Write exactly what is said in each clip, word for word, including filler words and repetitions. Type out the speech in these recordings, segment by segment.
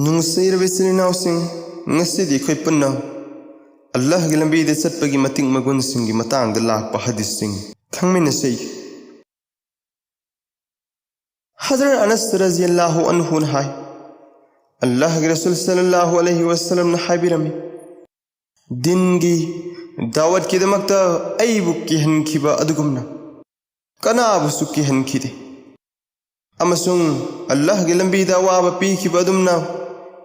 ꯅꯨꯡꯁꯤꯔꯕ ꯏꯆꯤꯜ ꯏꯅꯥꯎꯁꯤꯡ, ꯉꯁꯤꯗꯤ ꯑꯩꯈꯣꯏ ꯄꯨꯟꯅ ꯑꯜꯂꯥꯍꯒꯤ ꯂꯝꯕꯤꯗ ꯆꯠꯄꯒꯤ ꯃꯇꯤꯛ ꯃꯒꯨꯟꯁꯤꯡꯒꯤ ꯃꯇꯥꯡꯗ ꯂꯥꯛꯄ ꯍꯗꯤꯁꯁꯤꯡ ꯈꯪꯃꯤꯟꯅꯁꯤ꯫ ꯍꯖꯔꯠ ꯑꯅꯁ ꯔꯖꯤꯌꯜꯂꯥꯍꯨ ꯑꯟꯍꯨꯅ ꯍꯥꯏ, ꯑꯜꯂꯥꯍꯒꯤ ꯔꯁꯨꯜ ꯁꯜꯂꯜꯂꯥꯍꯨ ꯑꯂꯩꯍꯤ ꯋꯁꯜꯂꯝꯅ ꯍꯥꯏꯕꯤꯔꯝꯃꯤ, "ꯗꯤꯟꯒꯤ ꯗꯥꯋꯠꯀꯤꯗꯃꯛꯇ ꯑꯩꯕꯨ ꯀꯤꯍꯟꯈꯤꯕ ꯑꯗꯨꯒꯨꯝꯅ ꯀꯅꯥꯕꯨꯁꯨ ꯀꯤꯍꯟꯈꯤꯗꯦ, ꯑꯃꯁꯨꯡ ꯑꯜꯂꯥꯍꯒꯤ ꯂꯝꯕꯤꯗ ꯑꯋꯥꯕ ꯄꯤꯈꯤꯕ ꯑꯗꯨꯝꯅ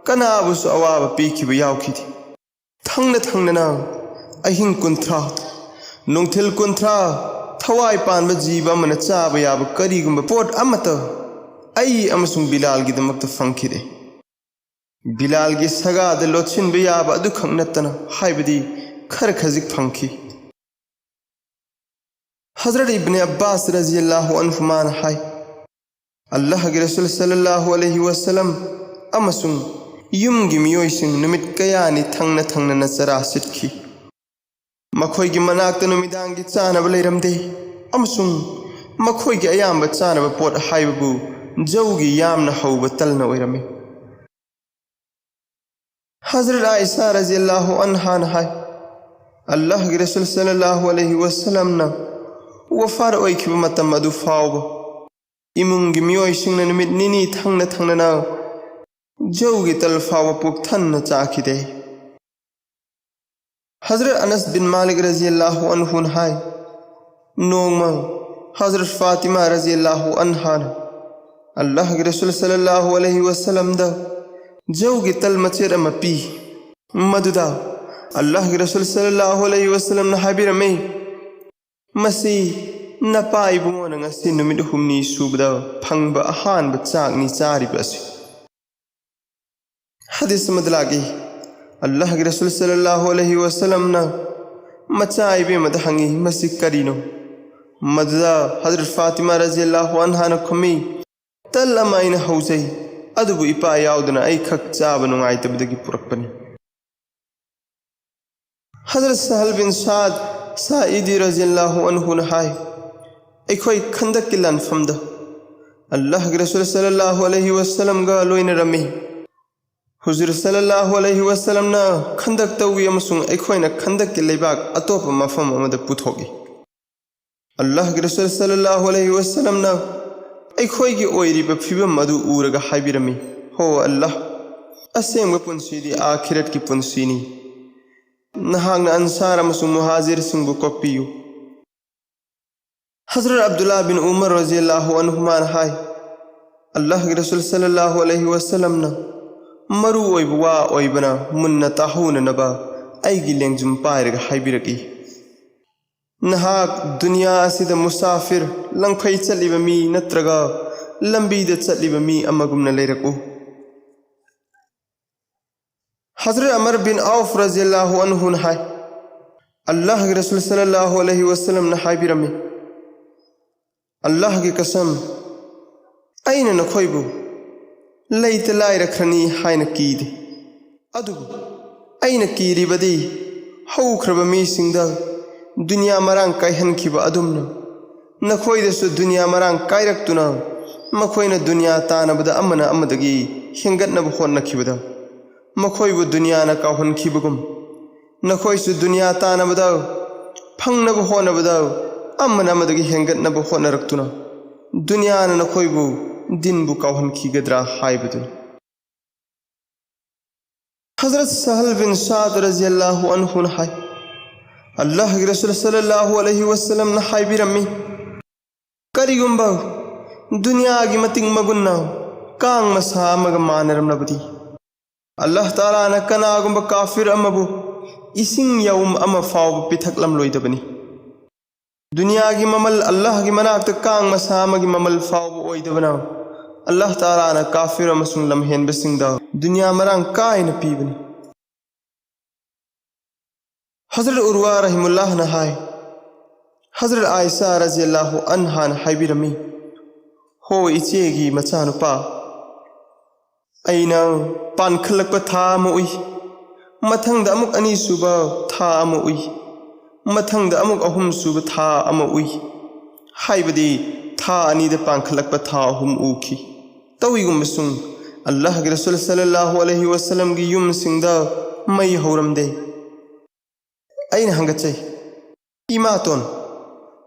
ꯀꯅꯥꯕꯨꯁꯨ ꯑꯋꯥꯕ ꯄꯤꯈꯤꯕ ꯌꯥꯎꯈꯤꯗꯦ꯫ ꯊꯪꯅ ꯊꯪꯅꯅ ꯑꯍꯤꯡ ꯀꯨꯟꯊ꯭ꯔꯥ, ꯅꯨꯡꯊꯤꯜ ꯀꯨꯟꯊ꯭ꯔꯥ, ꯊꯋꯥꯏ ꯄꯥꯟꯕ ꯖꯤꯕ ꯑꯃꯅ ꯆꯥꯕ ꯌꯥꯕ ꯀꯔꯤꯒꯨꯝꯕ ꯄꯣꯠ ꯑꯃꯠꯇ ꯑꯩ ꯑꯃꯁꯨꯡ ꯕꯤꯂꯥꯜꯒꯤꯗꯃꯛꯇ ꯐꯪꯈꯤꯗꯦ꯫ ꯕꯤꯂꯥꯜꯒꯤ ꯁꯒꯥꯗ ꯂꯣꯠꯁꯤꯟꯕ ꯌꯥꯕ ꯑꯗꯨꯈꯛ ꯅꯠꯇꯅ, ꯍꯥꯏꯕꯗꯤ ꯈꯔ ꯈꯖꯤꯛ ꯐꯪꯈꯤ"꯫ ꯍꯖꯔꯠ ꯏꯕꯅꯦ ꯑꯕ꯭ꯕꯥꯁ ꯔꯖꯤꯌꯜꯂꯥꯍꯨ ꯑꯟꯍꯨꯃꯥꯅ ꯍꯥꯏ, ꯑꯜꯂꯥꯍꯒꯤ ꯔꯁꯨꯜ ꯁꯜꯂꯜꯂꯥꯍꯨ ꯑꯂꯩꯍꯤ ꯋꯁꯜꯂꯝ ꯑꯃꯁꯨꯡ ꯌꯨꯝꯒꯤ ꯃꯤꯑꯣꯏꯁꯤꯡ ꯅꯨꯃꯤꯠ ꯀꯌꯥꯅꯤ ꯊꯪꯅ ꯊꯪꯅꯅ ꯆꯔꯥ ꯁꯤꯠꯈꯤ꯫ ꯃꯈꯣꯏꯒꯤ ꯃꯅꯥꯛꯇ ꯅꯨꯃꯤꯗꯥꯡꯒꯤ ꯆꯥꯅꯕ ꯂꯩꯔꯝꯗꯦ, ꯑꯃꯁꯨꯡ ꯃꯈꯣꯏꯒꯤ ꯑꯌꯥꯝꯕ ꯆꯥꯅꯕ ꯄꯣꯠ ꯍꯥꯏꯕꯕꯨ ꯖꯧꯒꯤ ꯌꯥꯝꯅ ꯍꯧꯕ ꯇꯜꯅ ꯑꯣꯏꯔꯝꯃꯤ꯫ ꯍꯖꯔꯠ ꯑꯥꯏꯁꯥ ꯔꯖꯤꯌꯜꯂꯥꯍꯨ ꯑꯟꯍꯥꯅ ꯍꯥꯏ, ꯑꯜꯂꯥꯍꯒꯤ ꯔꯁꯨꯜ ꯁꯜꯂꯜꯂꯥꯍꯨ ꯑꯂꯩꯍꯤ ꯋꯁꯜꯂꯝꯅ ꯋꯐꯥꯠ ꯑꯣꯏꯈꯤꯕ ꯃꯇꯝ ꯑꯗꯨ ꯐꯥꯎꯕ ꯏꯃꯨꯡꯒꯤ ꯃꯤꯑꯣꯏꯁꯤꯡꯅ ꯅꯨꯃꯤꯠ ꯅꯤꯅꯤ ꯊꯪꯅ ꯊꯪꯅꯅ ꯖꯧꯒꯤ ꯇꯜ ꯐꯥꯎꯕ ꯄꯨꯛ ꯊꯟꯅ ꯆꯥꯈꯤꯗꯦ꯫ ꯍꯖꯔꯠ ꯑꯅꯁ ꯕꯤꯟ ꯃꯥꯂꯤꯛ ꯔꯖꯤꯌꯜꯂꯥꯍꯨ ꯑꯟꯍꯨꯅ ꯍꯥꯏ, ꯅꯣꯡꯃ ꯍꯖꯔꯠ ꯐꯥꯇꯤꯃꯥ ꯔꯖꯤꯌꯜꯂꯥꯍꯨ ꯑꯟꯍꯥꯅ ꯑꯜꯂꯥꯍꯒꯤ ꯔꯁꯨꯜ ꯁꯜꯂꯜꯂꯥꯍꯨ ꯑꯂꯩꯍꯤ ꯋꯁꯜꯂꯝꯗ ꯖꯧꯒꯤ ꯇꯜ ꯃꯆꯦꯠ ꯑꯃ ꯄꯤ꯫ ꯃꯗꯨꯗ ꯑꯜꯂꯥꯍꯒꯤ ꯔꯁꯨꯜ ꯁꯜꯂꯜꯂꯥꯍꯨ ꯑꯂꯩꯍꯤ ꯋꯁꯜꯂꯝꯅ ꯍꯥꯏꯕꯤꯔꯝꯃꯤ, "ꯃꯁꯤ ꯅꯄꯥ ꯏꯕꯨꯡꯉꯣꯅ ꯉꯁꯤ ꯅꯨꯃꯤꯠ ꯍꯨꯝꯅꯤ ꯁꯨꯕꯗ ꯐꯪꯕ ꯑꯍꯥꯟꯕ ꯆꯥꯛꯅꯤ ꯆꯥꯔꯤꯕ ꯑꯁꯤ"꯫ ꯍꯗꯤꯁ ꯑꯃꯗ ꯂꯥꯛꯏ, ꯑꯜꯂꯥꯍꯒꯤ ꯔꯁꯨꯜ ꯁꯜꯂꯜꯂꯥꯍꯨ ꯑꯂꯩꯍꯤ ꯋꯁꯜꯂꯝꯅ ꯃꯆꯥ ꯏꯕꯦꯝꯃꯗ ꯍꯪꯉꯤ, "ꯃꯁꯤ ꯀꯔꯤꯅꯣ?" ꯃꯗꯨꯗ ꯍꯖꯔꯠ ꯐꯥꯇꯤꯃꯥ ꯔꯖꯤꯌꯜꯂꯥꯍꯨ ꯑꯟꯍꯥꯅ ꯈꯨꯝꯃꯤ, "ꯇꯜ ꯑꯃ ꯑꯩꯅ ꯍꯧꯖꯩ, ꯑꯗꯨꯕꯨ ꯏꯄꯥ ꯌꯥꯎꯗꯅ ꯑꯩ ꯈꯛ ꯆꯥꯕ ꯅꯨꯡꯉꯥꯏꯇꯕꯗꯒꯤ ꯄꯨꯔꯛꯄꯅꯤ"꯫ ꯍꯖꯔꯠ ꯁꯍꯜ ꯕꯤꯟ ꯁꯥꯗ ꯁꯥꯏꯗꯤ ꯔꯖꯤꯌꯜꯂꯥꯍꯨ ꯑꯟꯍꯨꯅ ꯍꯥꯏ, ꯑꯩꯈꯣꯏ ꯈꯟꯗꯛꯀꯤ ꯂꯥꯟꯐꯝꯗ ꯑꯜꯂꯥꯍꯒꯤ ꯔꯁꯨꯜ ꯁꯜꯂꯜꯂꯥꯍꯨ ꯑꯂꯩꯍꯤ ꯋꯁꯜꯂꯝꯒ ꯂꯣꯏꯅꯔꯝꯃꯤ꯫ ꯍꯨꯖꯨꯔ ꯁꯜꯂꯜꯂꯥꯍꯨ ꯑꯂꯩꯍꯤ ꯋꯁꯜꯂꯝꯅ ꯈꯟꯗꯛ ꯇꯧꯏ ꯑꯃꯁꯨꯡ ꯑꯩꯈꯣꯏꯅ ꯈꯟꯗꯛꯀꯤ ꯂꯩꯕꯥꯛ ꯑꯇꯣꯞꯄ ꯃꯐꯝ ꯑꯃꯗ ꯄꯨꯊꯣꯛꯏ꯫ ꯑꯜꯂꯥꯍꯒꯤ ꯔꯁꯨꯜ ꯁꯜꯂꯜꯂꯥꯍꯨ ꯑꯂꯩꯍꯤ ꯋꯁꯜꯂꯝꯅ ꯑꯩꯈꯣꯏꯒꯤ ꯑꯣꯏꯔꯤꯕ ꯐꯤꯕꯝ ꯑꯗꯨ ꯎꯔꯒ ꯍꯥꯏꯕꯤꯔꯝꯃꯤ, "ꯍꯣ ꯑꯜꯂꯥꯍ, ꯑꯁꯦꯡꯕ ꯄꯨꯟꯁꯤꯗꯤ ꯑꯥꯈꯤꯔꯠꯀꯤ ꯄꯨꯟꯁꯤꯅꯤ꯫ ꯅꯍꯥꯛꯅ ꯑꯟꯁꯥꯔ ꯑꯃꯁꯨꯡ ꯃꯨꯍꯥꯖꯤꯔꯁꯤꯡꯕꯨ ꯀꯣꯛꯄꯤꯌꯨ"꯫ ꯍꯖꯔꯠ ꯑꯕꯗꯨꯜꯂꯥ ꯕꯤꯟ ꯎꯃꯔ ꯔꯖꯤꯌꯜꯂꯥꯍꯨ ꯑꯟꯍꯨꯃꯥꯅ ꯍꯥꯏ, "ꯑꯜꯂꯥꯍꯒꯤ ꯔꯁꯨꯜ ꯁꯜꯂꯜꯂꯥꯍꯨ ꯑꯂꯩꯍꯤ ꯋꯁꯜꯂꯝꯅ ꯃꯔꯨ ꯑꯣꯏꯕ ꯋꯥ ꯑꯣꯏꯕꯅ ꯃꯨꯟꯅ ꯇꯥꯍꯧꯅꯅꯕ ꯑꯩꯒꯤ ꯂꯦꯡꯖꯨꯝ ꯄꯥꯏꯔꯒ ꯍꯥꯏꯕꯤꯔꯛꯏ, ꯅꯍꯥꯛ ꯗꯨꯅꯤꯌꯥ ꯑꯁꯤꯗ ꯃꯨꯁꯥꯐꯤꯔ, ꯂꯪꯐꯩ ꯆꯠꯂꯤꯕ ꯃꯤ ꯅꯠꯇ꯭ꯔꯒ ꯂꯝꯕꯤꯗ ꯆꯠꯂꯤꯕ ꯃꯤ ꯑꯃꯒꯨꯝꯅ ꯂꯩꯔꯛꯎ"꯫ ꯍꯖꯔꯠ ꯑꯃꯔ ꯕꯤꯟ ꯑꯧꯐ ꯔꯖꯤꯌꯜꯂꯥꯍꯨ ꯑꯟꯍꯨꯅ ꯍꯥꯏ, "ꯑꯜꯂꯥꯍꯒꯤ ꯔꯁꯨꯜ ꯁꯜꯂꯜꯂꯥꯍꯨ ꯑꯂꯩꯍꯤ ꯋꯁꯜꯂꯝꯅ ꯍꯥꯏꯕꯤꯔꯝꯃꯤ, ꯑꯜꯂꯥꯍꯒꯤ ꯀꯁꯝ, ꯑꯩꯅ ꯅꯈꯣꯏꯕꯨ ꯂꯩꯇ ꯂꯥꯏꯔꯈ꯭ꯔꯅꯤ ꯍꯥꯏꯅ ꯀꯤꯗꯦ, ꯑꯗꯨꯕꯨ ꯑꯩꯅ ꯀꯤꯔꯤꯕꯗꯤ ꯍꯧꯈ꯭ꯔꯕ ꯃꯤꯁꯤꯡꯗ ꯗꯨꯅꯤꯌꯥ ꯃꯔꯥꯡ ꯀꯥꯏꯍꯟꯈꯤꯕ ꯑꯗꯨꯝꯅ ꯅꯈꯣꯏꯗꯁꯨ ꯗꯨꯅꯤꯌꯥ ꯃꯔꯥꯡ ꯀꯥꯏꯔꯛꯇꯨꯅ ꯃꯈꯣꯏꯅ ꯗꯨꯅꯤꯌꯥ ꯇꯥꯟꯅꯕꯗ ꯑꯃꯅ ꯑꯃꯗꯒꯤ ꯍꯦꯟꯒꯠꯅꯕ ꯍꯣꯠꯅꯈꯤꯕꯗ ꯃꯈꯣꯏꯕꯨ ꯗꯨꯅꯤꯌꯥꯅ ꯀꯥꯎꯍꯟꯈꯤꯕꯒꯨꯝ, ꯅꯈꯣꯏꯁꯨ ꯗꯨꯅꯤꯌꯥ ꯇꯥꯟꯅꯕꯗ, ꯐꯪꯅꯕ ꯍꯣꯠꯅꯕꯗ ꯑꯃꯅ ꯑꯃꯗꯒꯤ ꯍꯦꯟꯒꯠꯅꯕ ꯍꯣꯠꯅꯔꯛꯇꯨꯅ ꯗꯨꯅꯤꯌꯥꯅ ꯅꯈꯣꯏꯕꯨ ꯗꯤꯟꯕꯨ ꯀꯥꯎꯍꯟꯈꯤꯒꯗ꯭ꯔꯥ ꯍꯥꯏꯕꯗꯨꯅꯤ"꯫ ꯍꯖꯔꯠ ꯁꯍꯜ ꯕꯤꯟ ꯁꯥꯗ ꯔꯖꯤꯌꯜꯂꯥꯍꯨ ꯑꯟꯍꯨꯅ ꯍꯥꯏ, "ꯑꯜꯂꯥꯍꯒꯤ ꯔꯁꯨꯜ ꯁꯜꯂꯜꯂꯥꯍꯨ ꯑꯂꯩꯍꯤ ꯋꯁꯜꯂꯝꯅ ꯍꯥꯏꯕꯤꯔꯝꯃꯤ, ꯀꯔꯤꯒꯨꯝꯕ ꯗꯨꯅꯤꯌꯥꯒꯤ ꯃꯇꯤꯛ ꯃꯒꯨꯟꯅ ꯀꯥꯡ ꯃꯁꯥ ꯑꯃꯒ ꯃꯥꯟꯅꯔꯝꯂꯕꯗꯤ, ꯑꯜꯂꯥꯍ ꯇꯥꯂꯥꯅ ꯀꯅꯥꯒꯨꯝꯕ ꯀꯥꯐꯤꯔ ꯑꯃꯕꯨ ꯏꯁꯤꯡ ꯌꯥꯎꯝ ꯑꯃ ꯐꯥꯎꯕ ꯄꯤꯊꯛꯂꯝꯂꯣꯏꯗꯕꯅꯤ꯫ ꯗꯨꯅꯤꯌꯥꯒꯤ ꯃꯃꯜ ꯑꯜꯂꯥꯍꯒꯤ ꯃꯅꯥꯛꯇ ꯀꯥꯡ ꯃꯁꯥ ꯑꯃꯒꯤ ꯃꯃꯜ ꯐꯥꯎꯕ ꯑꯣꯏꯗꯕꯅ, ꯑꯜꯂꯥꯍ ꯇꯥꯂꯥꯅ ꯀꯥꯐꯤꯔ ꯑꯃꯁꯨꯡ ꯂꯝꯍꯦꯟꯕꯁꯤꯡꯗ ꯗꯨꯅꯤꯌꯥ ꯃꯔꯥꯡ ꯀꯥꯏꯅ ꯄꯤꯕꯅꯤ"꯫ ꯍꯖꯔꯠ ꯎꯔꯋꯥ ꯔꯍꯤꯃꯨꯜꯂꯥꯍꯅ ꯍꯥꯏ, ꯍꯖꯔꯠ ꯑꯥꯏꯁꯥ ꯔꯖꯤꯌꯜꯂꯥꯍꯨ ꯑꯟꯍꯥꯅ ꯍꯥꯏꯕꯤꯔꯝꯃꯤ, "ꯍꯣ ꯏꯆꯦꯒꯤ ꯃꯆꯥꯅꯨꯄꯥ, ꯑꯩꯅ ꯄꯥꯟꯈꯠꯂꯛꯄ ꯊꯥ ꯑꯃ ꯎꯏ, ꯃꯊꯪꯗ ꯑꯃꯨꯛ ꯑꯅꯤꯁꯨꯕ ꯊꯥ ꯑꯃ ꯎꯏ, ꯃꯊꯪꯗ ꯑꯃꯨꯛ ꯑꯍꯨꯝꯁꯨꯕ ꯊꯥ ꯑꯃ ꯎꯏ"꯫ ꯍꯥꯏꯕꯗꯤ ꯊꯥ ꯑꯅꯤꯗ ꯄꯥꯟꯈꯠꯂꯛꯄ ꯊꯥ ꯑꯍꯨꯝ ꯎꯈꯤ꯫ ꯇꯧꯏꯒꯨꯝꯕꯁꯨꯡ ꯑꯜꯂꯥꯍꯒꯤ ꯔꯁꯨꯜ ꯁꯜꯂꯜꯂꯥꯍꯨ ꯑꯂꯩꯍꯤ ꯋꯥꯁꯜꯂꯝꯒꯤ ꯌꯨꯝꯁꯤꯡꯗ ꯃꯩ ꯍꯧꯔꯝꯗꯦ꯫ ꯑꯩꯅ ꯍꯪꯒꯠꯆꯩ, "ꯏꯃꯥꯇꯣꯟ,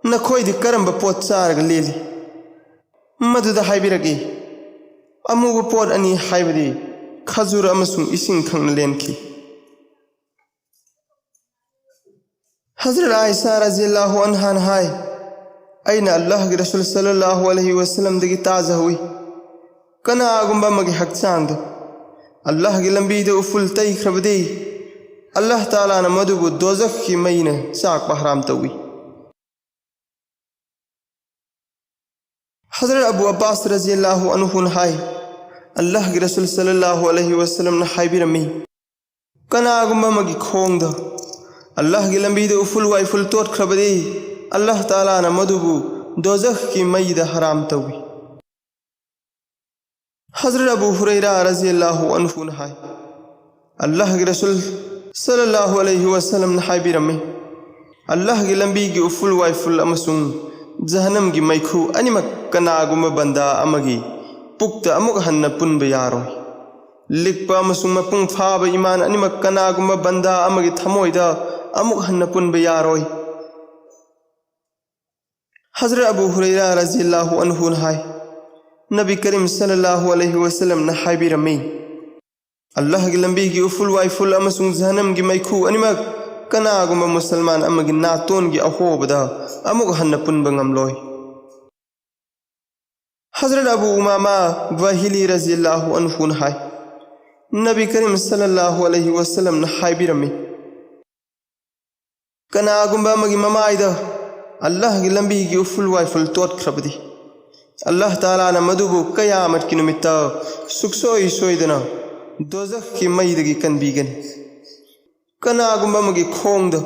ꯅꯈꯣꯏꯗꯤ ꯀꯔꯝꯕ ꯄꯣꯠ ꯆꯥꯔꯒ ꯂꯦꯜꯂꯤ?" ꯃꯗꯨꯗ ꯍꯥꯏꯕꯤꯔꯛꯏ, "ꯑꯃꯨꯕ ꯄꯣꯠ ꯑꯅꯤ, ꯍꯥꯏꯕꯗꯤ ꯈꯖꯨꯔ ꯑꯃꯁꯨꯡ ꯏꯁꯤꯡ ꯊꯛꯅ ꯂꯦꯟꯈꯤ"꯫ ꯍꯖꯔꯠ ꯑꯥꯏꯁꯥ ꯔꯖꯤꯌꯜꯂꯥꯍꯨ ꯑꯟꯍꯥꯅ ꯍꯥꯏ, "ꯑꯩꯅ ꯑꯜꯂꯥꯍꯒꯤ ꯔꯁꯨꯜ ꯁꯜꯂꯜꯂꯥꯍꯨ ꯑꯂꯩꯍꯤ ꯋꯥꯁꯜꯂꯝꯗꯒꯤ ꯇꯥꯖꯍꯧꯏ, ꯀꯅꯥꯒꯨꯝꯕ ꯑꯃꯒꯤ ꯍꯛꯆꯥꯡꯗ ꯑꯜꯂꯥꯍꯒꯤ ꯂꯝꯕꯤꯗ ꯎꯐꯨꯜ ꯇꯩꯈ꯭ꯔꯕꯗꯤ, ꯑꯜꯂꯥꯍ ꯇꯥꯂꯥꯅ ꯃꯗꯨꯕꯨ ꯗꯣꯖꯈꯀꯤ ꯃꯩꯅ ꯆꯥꯛꯄ ꯍꯔꯥꯝ ꯇꯧꯏ"꯫ ꯍꯖꯔꯠ ꯑꯕꯨ ꯑꯕꯥꯁ ꯔꯖꯤꯌꯜꯂꯥꯍꯨ ꯑꯟꯍꯨꯅ ꯍꯥꯏ, ꯑꯜꯂꯥꯍꯒꯤ ꯔꯁꯨꯜ ꯁꯜꯂꯜꯂꯥꯍꯨ ꯑꯂꯩꯍꯤ ꯋꯥꯁꯜꯂꯝꯅ ꯍꯥꯏꯕꯤꯔꯝꯃꯤ, "ꯀꯅꯥꯒꯨꯝꯕ ꯑꯃꯒꯤ ꯈꯣꯡꯗ ꯑꯜꯂꯥꯍꯒꯤ ꯂꯝꯕꯤꯗ ꯎꯐꯨꯜ ꯋꯥꯏꯐꯨꯜ ꯇꯣꯠꯈ꯭ꯔꯕꯗꯤ, ꯑꯜꯂꯥꯍ ꯇꯥꯂꯥꯅ ꯃꯗꯨꯕꯨ ꯗꯣꯖꯈꯀꯤ ꯃꯩꯗ ꯍꯔꯥꯝ ꯇꯧꯏ"꯫ ꯍꯖꯔꯠ ꯑꯕꯨ ꯍꯨꯔꯩꯔꯥ ꯔꯖꯤꯌꯜꯂꯥꯍꯨ ꯑꯟꯍꯨꯅ ꯍꯥꯏ, ꯑꯜꯂꯥꯍꯒꯤ ꯔꯁꯨꯜ ꯁꯜꯂꯜꯂꯥꯍꯨ ꯑꯂꯩꯍꯤ ꯋꯥꯁꯜꯂꯝꯅ ꯍꯥꯏꯕꯤꯔꯝꯃꯤ, "ꯑꯜꯂꯥꯍꯒꯤ ꯂꯝꯕꯤꯒꯤ ꯎꯐꯨꯜ ꯋꯥꯏꯐꯨꯜ ꯑꯃꯁꯨꯡ ꯖꯍꯟꯅꯝꯒꯤ ꯃꯩꯈꯨ ꯑꯅꯤꯃꯛ ꯀꯅꯥꯒꯨꯝꯕ ꯕꯟꯗꯥ ꯑꯃꯒꯤ ꯄꯨꯛꯇ ꯑꯃꯨꯛ ꯍꯟꯅ ꯄꯨꯟꯕ ꯌꯥꯔꯣꯏ꯫ ꯂꯤꯛꯄ ꯑꯃꯁꯨꯡ ꯃꯄꯨꯡ ꯐꯥꯕ ꯏꯃꯥꯟ ꯑꯅꯤꯃꯛ ꯀꯅꯥꯒꯨꯝꯕ ꯕꯟꯗꯥ ꯑꯃꯒꯤ ꯊꯃꯣꯏꯗ ꯑꯃꯨꯛ ꯍꯟꯅ ꯄꯨꯟꯕ ꯌꯥꯔꯣꯏ"꯫ ꯍꯖꯔꯠ ꯑꯕꯨ ꯍꯨꯔꯩꯔꯥ ꯔꯖꯤꯌꯜꯂꯥꯍꯨ ꯑꯟꯍꯨꯅ ꯍꯥꯏ, ꯅꯕꯤ ꯀꯔꯤꯝ ꯁꯜꯂꯜꯂꯥꯍꯨ ꯑꯂꯩꯍꯤ ꯋꯥꯁꯜꯂꯝꯅ ꯍꯥꯏꯕꯤꯔꯝꯃꯤ, "ꯑꯜꯂꯥꯍꯒꯤ ꯂꯝꯕꯤꯒꯤ ꯎꯐꯨꯜ ꯋꯥꯏꯐꯨꯜ ꯑꯃꯁꯨꯡ ꯖꯍꯟꯅꯝꯒꯤ ꯃꯩꯈꯨ ꯑꯅꯤꯃꯛ ꯀꯅꯥꯒꯨꯝꯕ ꯃꯨꯁꯜꯃꯥꯟ ꯑꯃꯒꯤ ꯅꯥꯇꯣꯟꯒꯤ ꯑꯍꯣꯕꯗ ꯑꯃꯨꯛ ꯍꯟꯅ ꯄꯨꯟꯕ ꯉꯝꯂꯣꯏ"꯫ ꯍꯖꯔꯠ ꯑꯕꯨ ꯎꯃꯥꯃꯥ ꯕꯥꯍꯤꯂꯤ ꯔꯖꯤꯌꯜꯂꯥꯍꯨ ꯑꯟꯍꯨꯅ ꯍꯥꯏ, ꯅꯕꯤ ꯀꯔꯤꯝ ꯁꯜꯂꯜꯂꯥꯍꯨ ꯑꯂꯩꯍꯤ ꯋꯥꯁꯜꯂꯝꯅ ꯍꯥꯏꯕꯤꯔꯝꯃꯤ, "ꯀꯅꯥꯒꯨꯝꯕ ꯑꯃꯒꯤ ꯃꯃꯥꯏꯗ ꯑꯜꯂꯥꯍꯒꯤ ꯂꯝꯕꯤꯒꯤ ꯎꯐꯨꯜ ꯋꯥꯏꯐꯨꯜ ꯇꯣꯠꯈ꯭ꯔꯕꯗꯤ, ꯑꯜꯂꯥꯍ ꯇꯥꯂꯥꯅ ꯃꯗꯨꯕꯨ ꯀꯌꯥꯃꯠꯀꯤ ꯅꯨꯃꯤꯠꯇ ꯁꯨꯛꯁꯣꯏ ꯁꯣꯏꯗꯅ ꯗꯣꯖꯈꯀꯤ ꯃꯩꯗꯒꯤ ꯀꯟꯕꯤꯒꯅꯤ꯫ ꯀꯅꯥꯒꯨꯝꯕ ꯑꯃꯒꯤ ꯈꯣꯡꯗ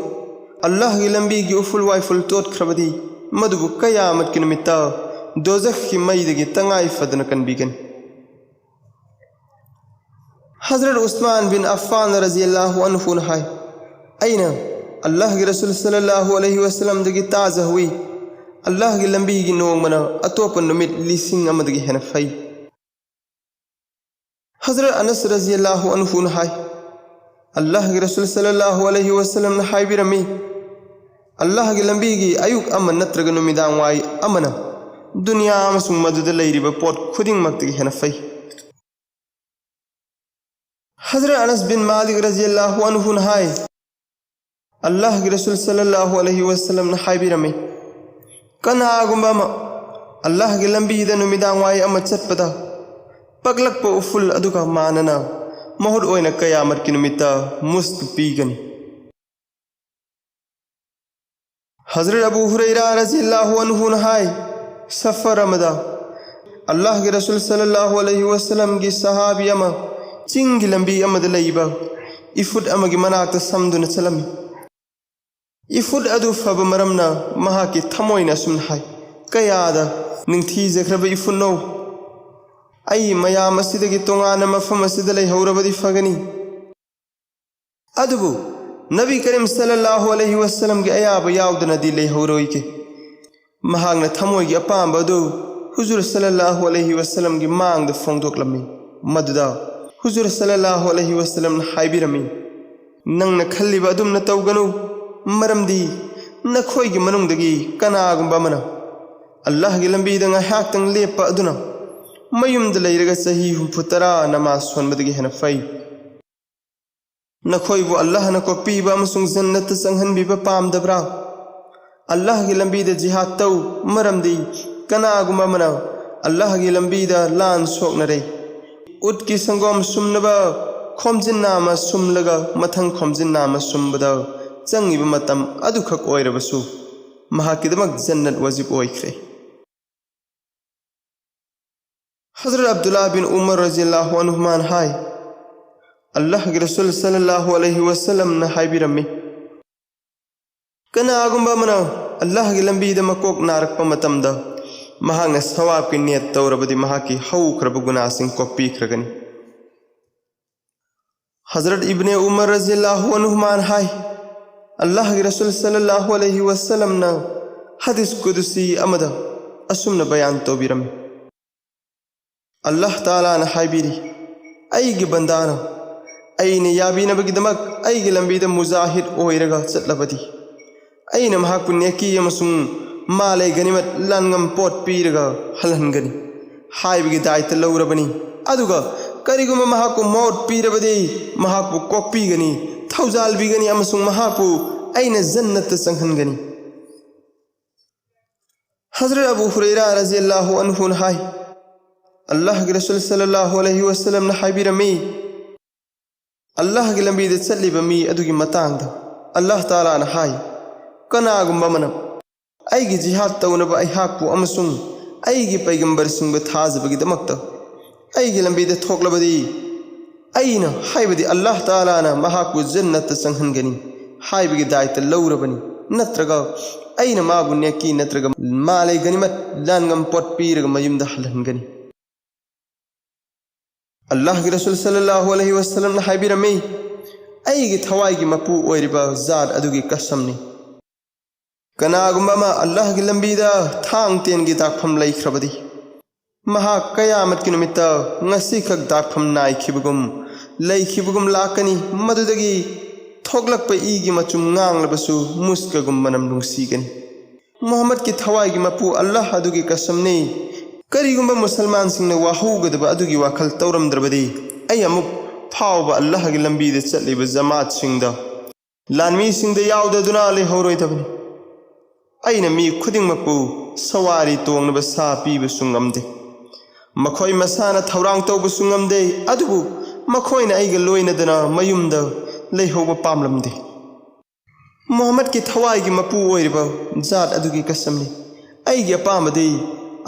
ꯑꯜꯂꯥꯍꯒꯤ ꯂꯝꯕꯤꯒꯤ ꯎꯐꯨꯜ ꯋꯥꯏꯐꯨꯜ ꯇꯣꯠꯈ꯭ꯔꯕꯗꯤ, ꯃꯗꯨꯕꯨ ꯀꯌꯥꯃꯠꯀꯤ ꯅꯨꯃꯤꯠꯇ ꯗꯣꯖꯈꯀꯤ ꯃꯩꯗꯒꯤ ꯇꯉꯥꯏ ꯐꯗꯅ ꯀꯟꯕꯤꯒꯅꯤ"꯫ ꯍꯖꯔꯠ ꯎꯁꯃꯥꯟ ꯕꯤꯟ ꯑꯐꯐꯥꯟ ꯔꯖꯤꯌꯜꯂꯥꯍꯨ ꯑꯟꯍꯨꯅ ꯍꯥꯏ, ꯑꯩꯅ ꯑꯜꯂꯥꯍꯒꯤ ꯔꯁꯨꯜ ꯁꯜꯂꯜꯂꯥꯍꯨ ꯑꯂꯩꯍꯤ ꯋꯥꯁꯜꯂꯝꯗꯒꯤ ꯇꯥꯖꯍꯧꯏ, "ꯑꯜꯂꯥꯍꯒꯤ ꯂꯝꯕꯤꯒꯤ ꯅꯣꯡꯃꯅ ꯑꯇꯣꯞꯄ ꯅꯨꯃꯤꯠ ꯂꯤꯁꯤꯡ ꯑꯃꯗꯒꯤ ꯍꯦꯟꯅ ꯐꯩ"꯫ ꯍꯖꯔꯠ ꯑꯅꯁ ꯔꯖꯤꯌꯜꯂꯥꯍꯨ ꯑꯟꯍꯨꯅ ꯍꯥꯏ, ꯑꯜꯂꯥꯍꯒꯤ ꯔꯁꯨꯜ ꯁꯜꯂꯜꯂꯥꯍꯨ ꯑꯂꯩꯍꯤ ꯋꯁꯜꯂꯝꯅ ꯍꯥꯏꯕꯤꯔꯝꯃꯤ, ꯑꯜꯂꯥꯍꯒꯤ ꯂꯝꯕꯤꯒꯤ ꯑꯌꯨꯛ ꯑꯃ ꯅꯠꯇ꯭ꯔꯒ ꯅꯨꯃꯤꯗꯥꯡ ꯋꯥꯏ ꯑꯃꯅ ꯗꯨꯅꯤꯌꯥ ꯑꯃꯁꯨꯡ ꯃꯗꯨꯗ ꯂꯩꯔꯤꯕ ꯄꯣꯠ ꯈꯨꯗꯤꯡꯃꯛꯇꯒꯤ ꯍꯦꯟꯅ ꯐꯩ꯫ ꯍꯖꯔꯠ ꯑꯅꯁ ꯕꯤꯟ ꯃꯥꯂꯤꯛ ꯔꯖꯤꯌꯜꯂꯥꯍꯨ ꯑꯟꯍꯨꯅ ꯍꯥꯏ, ꯑꯜꯂꯥꯍꯒꯤ ꯔꯁꯨꯜ ꯁꯜꯂꯜꯂꯥꯍꯨ ꯑꯂꯩꯍꯤ ꯋꯁꯜꯂꯝꯅ ꯍꯥꯏꯕꯤꯔꯝꯃꯤ, ꯀꯅꯥꯒꯨꯝꯕ ꯑꯃ ꯑꯜꯂꯥꯍꯒꯤ ꯂꯝꯕꯤꯗ ꯅꯨꯃꯤꯗꯥꯡ ꯋꯥꯏ ꯑꯃ ꯆꯠꯄꯗ ꯄꯛꯂꯛꯄ ꯎꯐꯨꯜ ꯑꯗꯨꯒ ꯃꯥꯟꯅꯅ ꯃꯍꯨꯠ ꯑꯣꯏꯅ ꯀꯌꯥꯃꯠꯀꯤ ꯅꯨꯃꯤꯠꯇ ꯃꯨꯁꯇ ꯄꯤꯒꯅꯤ꯫ ꯍꯖꯔꯠ ꯑꯕꯨ ꯍꯨꯔꯩꯔꯥ ꯔꯖꯤꯌꯜꯂꯥꯍꯨ ꯑꯟꯍꯨꯅ ꯍꯥꯏ, ꯁꯐꯔ ꯑꯃꯗ ꯑꯜꯂꯥꯍꯒꯤ ꯔꯁꯨꯜ ꯁꯜꯂꯜꯂꯥꯍꯨ ꯑꯂꯩꯍꯤ ꯋꯁꯜꯂꯝꯒꯤ ꯁꯍꯥꯕꯤ ꯑꯃ ꯆꯤꯡꯒꯤ ꯂꯝꯕꯤ ꯑꯃꯗ ꯂꯩꯕ ꯏꯐꯨꯠ ꯑꯃꯒꯤ ꯃꯅꯥꯛꯇ ꯁꯝꯗꯨꯅ ꯆꯠꯂꯝꯃꯤ꯫ ꯏꯐꯨꯠ ꯑꯗꯨ ꯐꯕ ꯃꯔꯝꯅ ꯃꯍꯥꯛꯀꯤ ꯊꯃꯣꯏꯅ ꯑꯁꯨꯝꯅ ꯍꯥꯏ, ꯀꯌꯥꯗ ꯅꯤꯡꯊꯤꯖꯈ꯭ꯔꯕ ꯏꯐꯨꯠꯅꯣ! ꯑꯩ ꯃꯌꯥꯝ ꯑꯁꯤꯗꯒꯤ ꯇꯣꯉꯥꯟꯅ ꯃꯐꯝ ꯑꯁꯤꯗ ꯂꯩꯍꯧꯔꯕꯗꯤ ꯐꯒꯅꯤ꯫ ꯑꯗꯨꯕꯨ ꯅꯕꯤ ꯀꯔꯤꯝ ꯁꯜꯂꯜꯂꯥꯍꯨ ꯑꯂꯩꯍꯤ ꯋꯁꯜꯂꯝꯒꯤ ꯑꯌꯥꯕ ꯌꯥꯎꯗꯅꯗꯤ ꯂꯩꯍꯧꯔꯣꯏꯒꯦ꯫ ꯃꯍꯥꯛꯅ ꯊꯃꯣꯏꯒꯤ ꯑꯄꯥꯝꯕ ꯑꯗꯨ ꯍꯨꯖꯨꯔ ꯁꯜꯂꯜꯂꯥꯍꯨ ꯑꯂꯩꯍꯤ ꯋꯁꯜꯂꯝꯒꯤ ꯃꯥꯡꯗ ꯐꯣꯡꯗꯣꯛꯂꯝꯃꯤ꯫ ꯃꯗꯨꯗ ꯍꯨꯖꯨꯔ ꯁꯜꯂꯜꯂꯥꯍꯨ ꯑꯂꯩꯍꯤ ꯋꯁꯜꯂꯝꯅ ꯍꯥꯏꯕꯤꯔꯝꯃꯤ, ꯅꯪꯅ ꯈꯜꯂꯤꯕ ꯑꯗꯨꯝꯅ ꯇꯧꯒꯅꯨ, ꯃꯔꯝꯗꯤ ꯅꯈꯣꯏꯒꯤ ꯃꯅꯨꯡꯗꯒꯤ ꯀꯅꯥꯒꯨꯝꯕ ꯑꯃꯅ ꯑꯜꯂꯥꯍꯒꯤ ꯂꯝꯕꯤꯗ ꯉꯥꯏꯍꯥꯛꯇꯪ ꯂꯦꯞꯄ ꯑꯗꯨꯅ ꯃꯌꯨꯝꯗ ꯂꯩꯔꯒ ꯆꯍꯤ ꯍꯨꯝꯐꯨ ꯇꯔꯥ ꯅꯃꯥꯖ ꯁꯣꯟꯕꯗꯒꯤ ꯍꯦꯟꯅ ꯐꯩ꯫ ꯅꯈꯣꯏꯕꯨ ꯑꯜꯂꯥꯍꯅ ꯀꯣꯛꯄꯤꯕ ꯑꯃꯁꯨꯡ ꯖꯟꯅꯠꯇ ꯆꯪꯍꯟꯕꯤꯕ ꯄꯥꯝꯗꯕ꯭ꯔꯥ? ꯑꯜꯂꯥꯍꯒꯤ ꯂꯝꯕꯤꯗ ꯖꯤꯍꯥꯗ ꯇꯧ, ꯃꯔꯝꯗꯤ ꯀꯅꯥꯒꯨꯝꯕ ꯑꯃꯅ ꯑꯜꯂꯥꯍꯒꯤ ꯂꯝꯕꯤꯗ ꯂꯥꯟ ꯁꯣꯛꯅꯔꯦ꯫ ꯎꯠꯀꯤ ꯁꯪꯒꯣꯝ ꯁꯨꯝꯅꯕ ꯈꯣꯝꯖꯤꯟꯅ ꯑꯃ ꯁꯨꯝꯂꯒ ꯃꯊꯪ ꯈꯣꯝꯖꯤꯟꯅ ꯑꯃ ꯁꯨꯝꯕꯗ ꯆꯪꯉꯤꯕ ꯃꯇꯝ ꯑꯗꯨꯈꯛ ꯑꯣꯏꯔꯕꯁꯨ ꯃꯍꯥꯛꯀꯤꯗꯃꯛ ꯖꯟꯅꯠ ꯋꯥꯖꯤꯕ ꯑꯣꯏꯈ꯭ꯔꯦ꯫ ꯍꯖꯔꯠ ꯑꯕꯗꯨꯜꯂꯥ ꯕꯤꯟ ꯎꯃꯔ ꯔꯖꯤꯌꯜꯂꯥꯍꯨ ꯑꯟꯍꯨꯃꯥꯅ ꯍꯥꯏ, ꯑꯜꯂꯥꯍꯒꯤ ꯔꯁꯨꯜ ꯁꯜꯂꯜꯂꯥꯍꯨ ꯑꯂꯩꯍꯤ ꯋꯁꯜꯂꯝꯅ ꯍꯥꯏꯕꯤꯔꯝꯃꯤ, ꯀꯅꯥꯒꯨꯝꯕ ꯑꯃꯅ ꯑꯜꯂꯥꯍꯒꯤ ꯂꯝꯕꯤꯗ ꯃꯀꯣꯛ ꯅꯥꯔꯛꯄ ꯃꯇꯝꯗ ꯃꯍꯥꯛꯅ ꯁꯋꯥꯕꯀꯤ ꯅꯤꯌꯠ ꯇꯧꯔꯕꯗꯤ ꯃꯍꯥꯛꯀꯤ ꯍꯧꯈ꯭ꯔꯕ ꯒꯨꯅꯥꯁꯤꯡ ꯀꯣꯛꯄꯤꯈ꯭ꯔꯒꯅꯤ꯫ ꯍꯖꯔꯠ ꯏꯕꯅꯦ ꯎꯃꯔ ꯔꯖꯤꯌꯜꯂꯥꯍꯨ ꯑꯟꯍꯨꯃꯥꯅ ꯍꯥꯏ, ꯑꯜꯂꯥꯍꯒꯤ ꯔꯁꯨꯜ ꯁꯜꯂꯜꯂꯥꯍꯨ ꯑꯂꯩꯍꯤ ꯋꯁꯜꯂꯝꯅ ꯍꯗꯤꯁ ꯀꯨꯗꯨꯁꯤ ꯑꯃꯗ ꯑꯁꯨꯝꯅ ꯕꯌꯥꯟ ꯇꯧꯕꯤꯔꯝꯃꯤ, ꯑꯜꯂꯥꯍ ꯇꯥꯂꯥꯅ ꯍꯥꯏꯕꯤꯔꯤ, ꯑꯩꯒꯤ ꯕꯟꯗꯥꯅ ꯑꯩꯅ ꯌꯥꯕꯤꯅꯕꯒꯤꯗꯃꯛ ꯑꯩꯒꯤ ꯂꯝꯕꯤꯗ ꯃꯨꯖꯥꯍꯤꯗ ꯑꯣꯏꯔꯒ ꯆꯠꯂꯕꯗꯤ, ꯑꯩꯅ ꯃꯍꯥꯛꯄꯨ ꯅꯦꯀꯤ ꯑꯃꯁꯨꯡ ꯃꯥꯂꯦ ꯒꯅꯤꯃꯠ ꯂꯥꯟꯉꯝ ꯄꯣꯠ ꯄꯤꯔꯒ ꯍꯜꯍꯟꯒꯅꯤ ꯍꯥꯏꯕꯒꯤ ꯗꯥꯏꯇ ꯂꯧꯔꯕꯅꯤ꯫ ꯑꯗꯨꯒ ꯀꯔꯤꯒꯨꯝꯕ ꯃꯍꯥꯛꯄꯨ ꯃꯧꯠ ꯄꯤꯔꯕꯗꯤ, ꯃꯍꯥꯛꯄꯨ ꯀꯣꯛꯄꯤꯒꯅꯤ, ꯊꯧꯖꯥꯜꯕꯤꯒꯅꯤ ꯑꯃꯁꯨꯡ ꯃꯍꯥꯛꯄꯨ ꯑꯩꯅ ꯖꯟꯅꯠꯇ ꯆꯪꯍꯟꯒꯅꯤ꯫ ꯍꯖꯔꯠ ꯑꯕꯨ ꯍꯨꯔꯩꯔꯥ ꯔꯖꯤꯌꯜꯂꯥꯍꯨ ꯑꯟꯍꯨꯅ ꯍꯥꯏ, ꯑꯜꯂꯥꯍꯒꯤ ꯔꯁꯨꯜ ꯁꯜꯂꯜꯂꯥꯍꯨ ꯑꯂꯩꯍꯤ ꯋꯁꯜꯂꯝꯅ ꯍꯥꯏꯕꯤꯔꯝꯃꯤ, ꯑꯜꯂꯥꯍꯒꯤ ꯂꯝꯕꯤꯗ ꯆꯠꯂꯤꯕ ꯃꯤ ꯑꯗꯨꯒꯤ ꯃꯇꯥꯡꯗ ꯑꯜꯂꯥꯍ ꯇꯥꯂꯥꯅ ꯍꯥꯏ, ꯀꯅꯥꯒꯨꯝꯕ ꯑꯃꯅ ꯑꯩꯒꯤ ꯖꯤꯍꯥꯗ ꯇꯧꯅꯕ ꯑꯩꯍꯥꯛꯄꯨ ꯑꯃꯁꯨꯡ ꯑꯩꯒꯤ ꯄꯩꯒꯝꯕꯔꯁꯤꯡꯕꯨ ꯊꯥꯖꯕꯒꯤꯗꯃꯛꯇ ꯑꯩꯒꯤ ꯂꯝꯕꯤꯗ ꯊꯣꯛꯂꯕꯗꯤ, ꯑꯩꯅ, ꯍꯥꯏꯕꯗꯤ ꯑꯜꯂꯥꯍ ꯇꯥꯂꯥꯅ ꯃꯍꯥꯛꯄꯨ ꯖꯟꯅꯠꯇ ꯆꯪꯍꯟꯒꯅꯤ ꯍꯥꯏꯕꯒꯤ ꯗꯥꯏꯇ ꯂꯧꯔꯕꯅꯤ, ꯅꯠꯇ꯭ꯔꯒ ꯑꯩꯅ ꯃꯥꯕꯨ ꯅꯦꯀꯤ ꯅꯠꯇ꯭ꯔꯒ ꯃꯥꯂꯦ ꯒꯅꯤꯃꯠ ꯂꯥꯟꯉꯝ ꯄꯣꯠ ꯄꯤꯔꯒ ꯃꯌꯨꯝꯗ ꯍꯜꯍꯟꯒꯅꯤ꯫ ꯑꯜꯂꯥꯍꯒꯤ ꯔꯁꯨꯜ ꯁꯜꯂꯜꯂꯥꯍꯨ ꯑꯂꯩꯍꯤ ꯋꯁꯜꯂꯝꯅ ꯍꯥꯏꯕꯤꯔꯝꯃꯤ, ꯑꯩꯒꯤ ꯊꯋꯥꯏꯒꯤ ꯃꯄꯨ ꯑꯣꯏꯔꯤꯕ ꯖꯥꯠ ꯑꯗꯨꯒꯤ ꯀꯁꯝꯅꯤ, ꯀꯅꯥꯒꯨꯝꯕ ꯑꯃ ꯑꯜꯂꯥꯍꯒꯤ ꯂꯝꯕꯤꯗ ꯊꯥꯡ ꯇꯦꯟꯒꯤ ꯗꯥꯛꯐꯝ ꯂꯩꯈ꯭ꯔꯕꯗꯤ, ꯃꯍꯥꯛ ꯀꯌꯥꯃꯠꯀꯤ ꯅꯨꯃꯤꯠꯇ ꯉꯁꯤꯈꯛ ꯗꯥꯛꯐꯝ ꯅꯥꯏꯈꯤꯕꯒꯨꯝ ꯂꯩꯈꯤꯕꯒꯨꯝ ꯂꯥꯛꯀꯅꯤ, ꯃꯗꯨꯗꯒꯤ ꯊꯣꯛꯂꯛꯄ ꯏꯒꯤ ꯃꯆꯨꯝ ꯉꯥꯡꯂꯕꯁꯨ ꯃꯨꯁꯀꯒꯨꯝ ꯃꯅꯝ ꯅꯨꯡꯁꯤꯒꯅꯤ꯫ ꯃꯨꯍꯝꯃꯗꯀꯤ ꯊꯋꯥꯏꯒꯤ ꯃꯄꯨ ꯑꯜꯂꯥꯍ ꯑꯗꯨꯒꯤ ꯀꯁꯝꯅꯤ, ꯀꯔꯤꯒꯨꯝꯕ ꯃꯨꯁꯜꯃꯥꯟꯁꯤꯡꯅ ꯋꯥꯍꯧꯒꯗꯕ ꯑꯗꯨꯒꯤ ꯋꯥꯈꯜ ꯇꯧꯔꯝꯗ꯭ꯔꯕꯗꯤ, ꯑꯩ ꯑꯃꯨꯛ ꯐꯥꯎꯕ ꯑꯜꯂꯥꯍꯒꯤ ꯂꯝꯕꯤꯗ ꯆꯠꯂꯤꯕ ꯖꯃꯥꯠꯁꯤꯡꯗ, ꯂꯥꯟꯃꯤꯁꯤꯡꯗ ꯌꯥꯎꯗꯗꯨꯅ ꯂꯩꯍꯧꯔꯣꯏꯗꯕꯅꯤ꯫ ꯑꯩꯅ ꯃꯤ ꯈꯨꯗꯤꯡꯃꯛꯄꯨ ꯁꯋꯥꯔꯤ ꯇꯣꯡꯅꯕ ꯁꯥ ꯄꯤꯕꯁꯨ ꯉꯝꯗꯦ꯫ ꯃꯈꯣꯏ ꯃꯁꯥꯅ ꯊꯧꯔꯥꯡ ꯇꯧꯕꯁꯨ ꯉꯝꯗꯦ, ꯑꯗꯨꯕꯨ ꯃꯈꯣꯏꯅ ꯑꯩꯒ ꯂꯣꯏꯅꯗꯅ ꯃꯌꯨꯝꯗ ꯂꯩꯍꯧꯕ ꯄꯥꯝꯂꯝꯗꯦ꯫ ꯃꯨꯍꯝꯃꯗꯀꯤ ꯊꯋꯥꯏꯒꯤ ꯃꯄꯨ ꯑꯣꯏꯔꯤꯕ ꯖꯥꯠ ꯑꯗꯨꯒꯤ ꯀꯁꯝꯅꯤ, ꯑꯩꯒꯤ ꯑꯄꯥꯝꯕꯗꯤ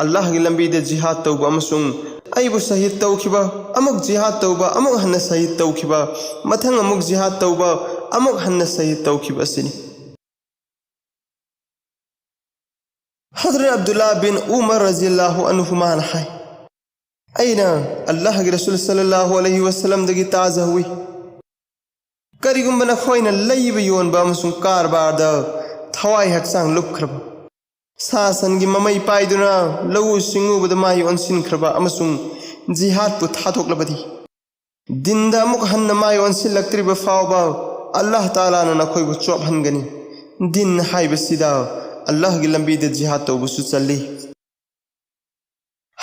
ꯑꯜꯂꯥꯍꯒꯤ ꯂꯝꯕꯤꯗ ꯖꯤꯍꯥꯗ ꯇꯧꯕ ꯑꯃꯁꯨꯡ ꯑꯩꯕꯨ ꯁꯍꯤꯗ ꯇꯧꯈꯤꯕ, ꯑꯃꯨꯛ ꯖꯤꯍꯥꯗ ꯇꯧꯕ, ꯑꯃꯨꯛ ꯍꯟꯅ ꯁꯍꯤꯗ ꯇꯧꯈꯤꯕ, ꯃꯊꯪ ꯑꯃꯨꯛ ꯖꯤꯍꯥꯗ ꯇꯧꯕ, ꯑꯃꯨꯛ ꯍꯟꯅ ꯁꯍꯤꯗ ꯇꯧꯈꯤꯕ ꯑꯁꯤꯅꯤ꯫ ꯍꯖꯔꯠ ꯑꯕꯗꯨꯜꯂꯥ ꯕꯤꯟ ꯎꯃꯔ ꯔꯖꯤꯌꯜꯂꯥꯍꯨ ꯑꯟꯍꯨꯃꯥꯅ ꯍꯥꯏ, ꯑꯩꯅ ꯑꯜꯂꯥꯍꯒꯤ ꯔꯁꯨꯜ ꯁꯜꯂꯜꯂꯥꯍꯨ ꯑꯂꯩꯍꯤ ꯋꯁꯜꯂꯝꯗꯒꯤ ꯇꯥꯖꯍꯧꯏ, ꯀꯔꯤꯒꯨꯝꯕ ꯅꯈꯣꯏꯅ ꯂꯩꯕ ꯌꯣꯟꯕ ꯑꯃꯁꯨꯡ ꯀꯔꯕꯥꯔꯗ ꯊꯋꯥꯏ ꯍꯛꯆꯥꯡ ꯂꯨꯞꯈ꯭ꯔꯕ, ꯁꯥ ꯁꯟꯒꯤ ꯃꯃꯩ ꯄꯥꯏꯗꯨꯅ ꯂꯧꯎ ꯁꯤꯡꯎꯕꯗ ꯃꯥꯏ ꯑꯣꯟꯁꯤꯟꯈ꯭ꯔꯕ ꯑꯃꯁꯨꯡ ꯖꯤꯍꯥꯗꯄꯨ ꯊꯥꯗꯣꯛꯂꯕꯗꯤ, ꯗꯤꯟꯗ ꯑꯃꯨꯛ ꯍꯟꯅ ꯃꯥꯏ ꯑꯣꯟꯁꯤꯜꯂꯛꯇ꯭ꯔꯤꯕ ꯐꯥꯎꯕ ꯑꯜꯂꯥꯍ ꯇꯥꯂꯥꯅ ꯅꯈꯣꯏꯕꯨ ꯆꯣꯞꯍꯟꯒꯅꯤ꯫ ꯗꯤꯟ ꯍꯥꯏꯕꯁꯤꯗ ꯑꯜꯂꯥꯍꯒꯤ ꯂꯝꯕꯤꯗ ꯖꯤꯍꯥꯗ ꯇꯧꯕꯁꯨ ꯆꯜꯂꯤ꯫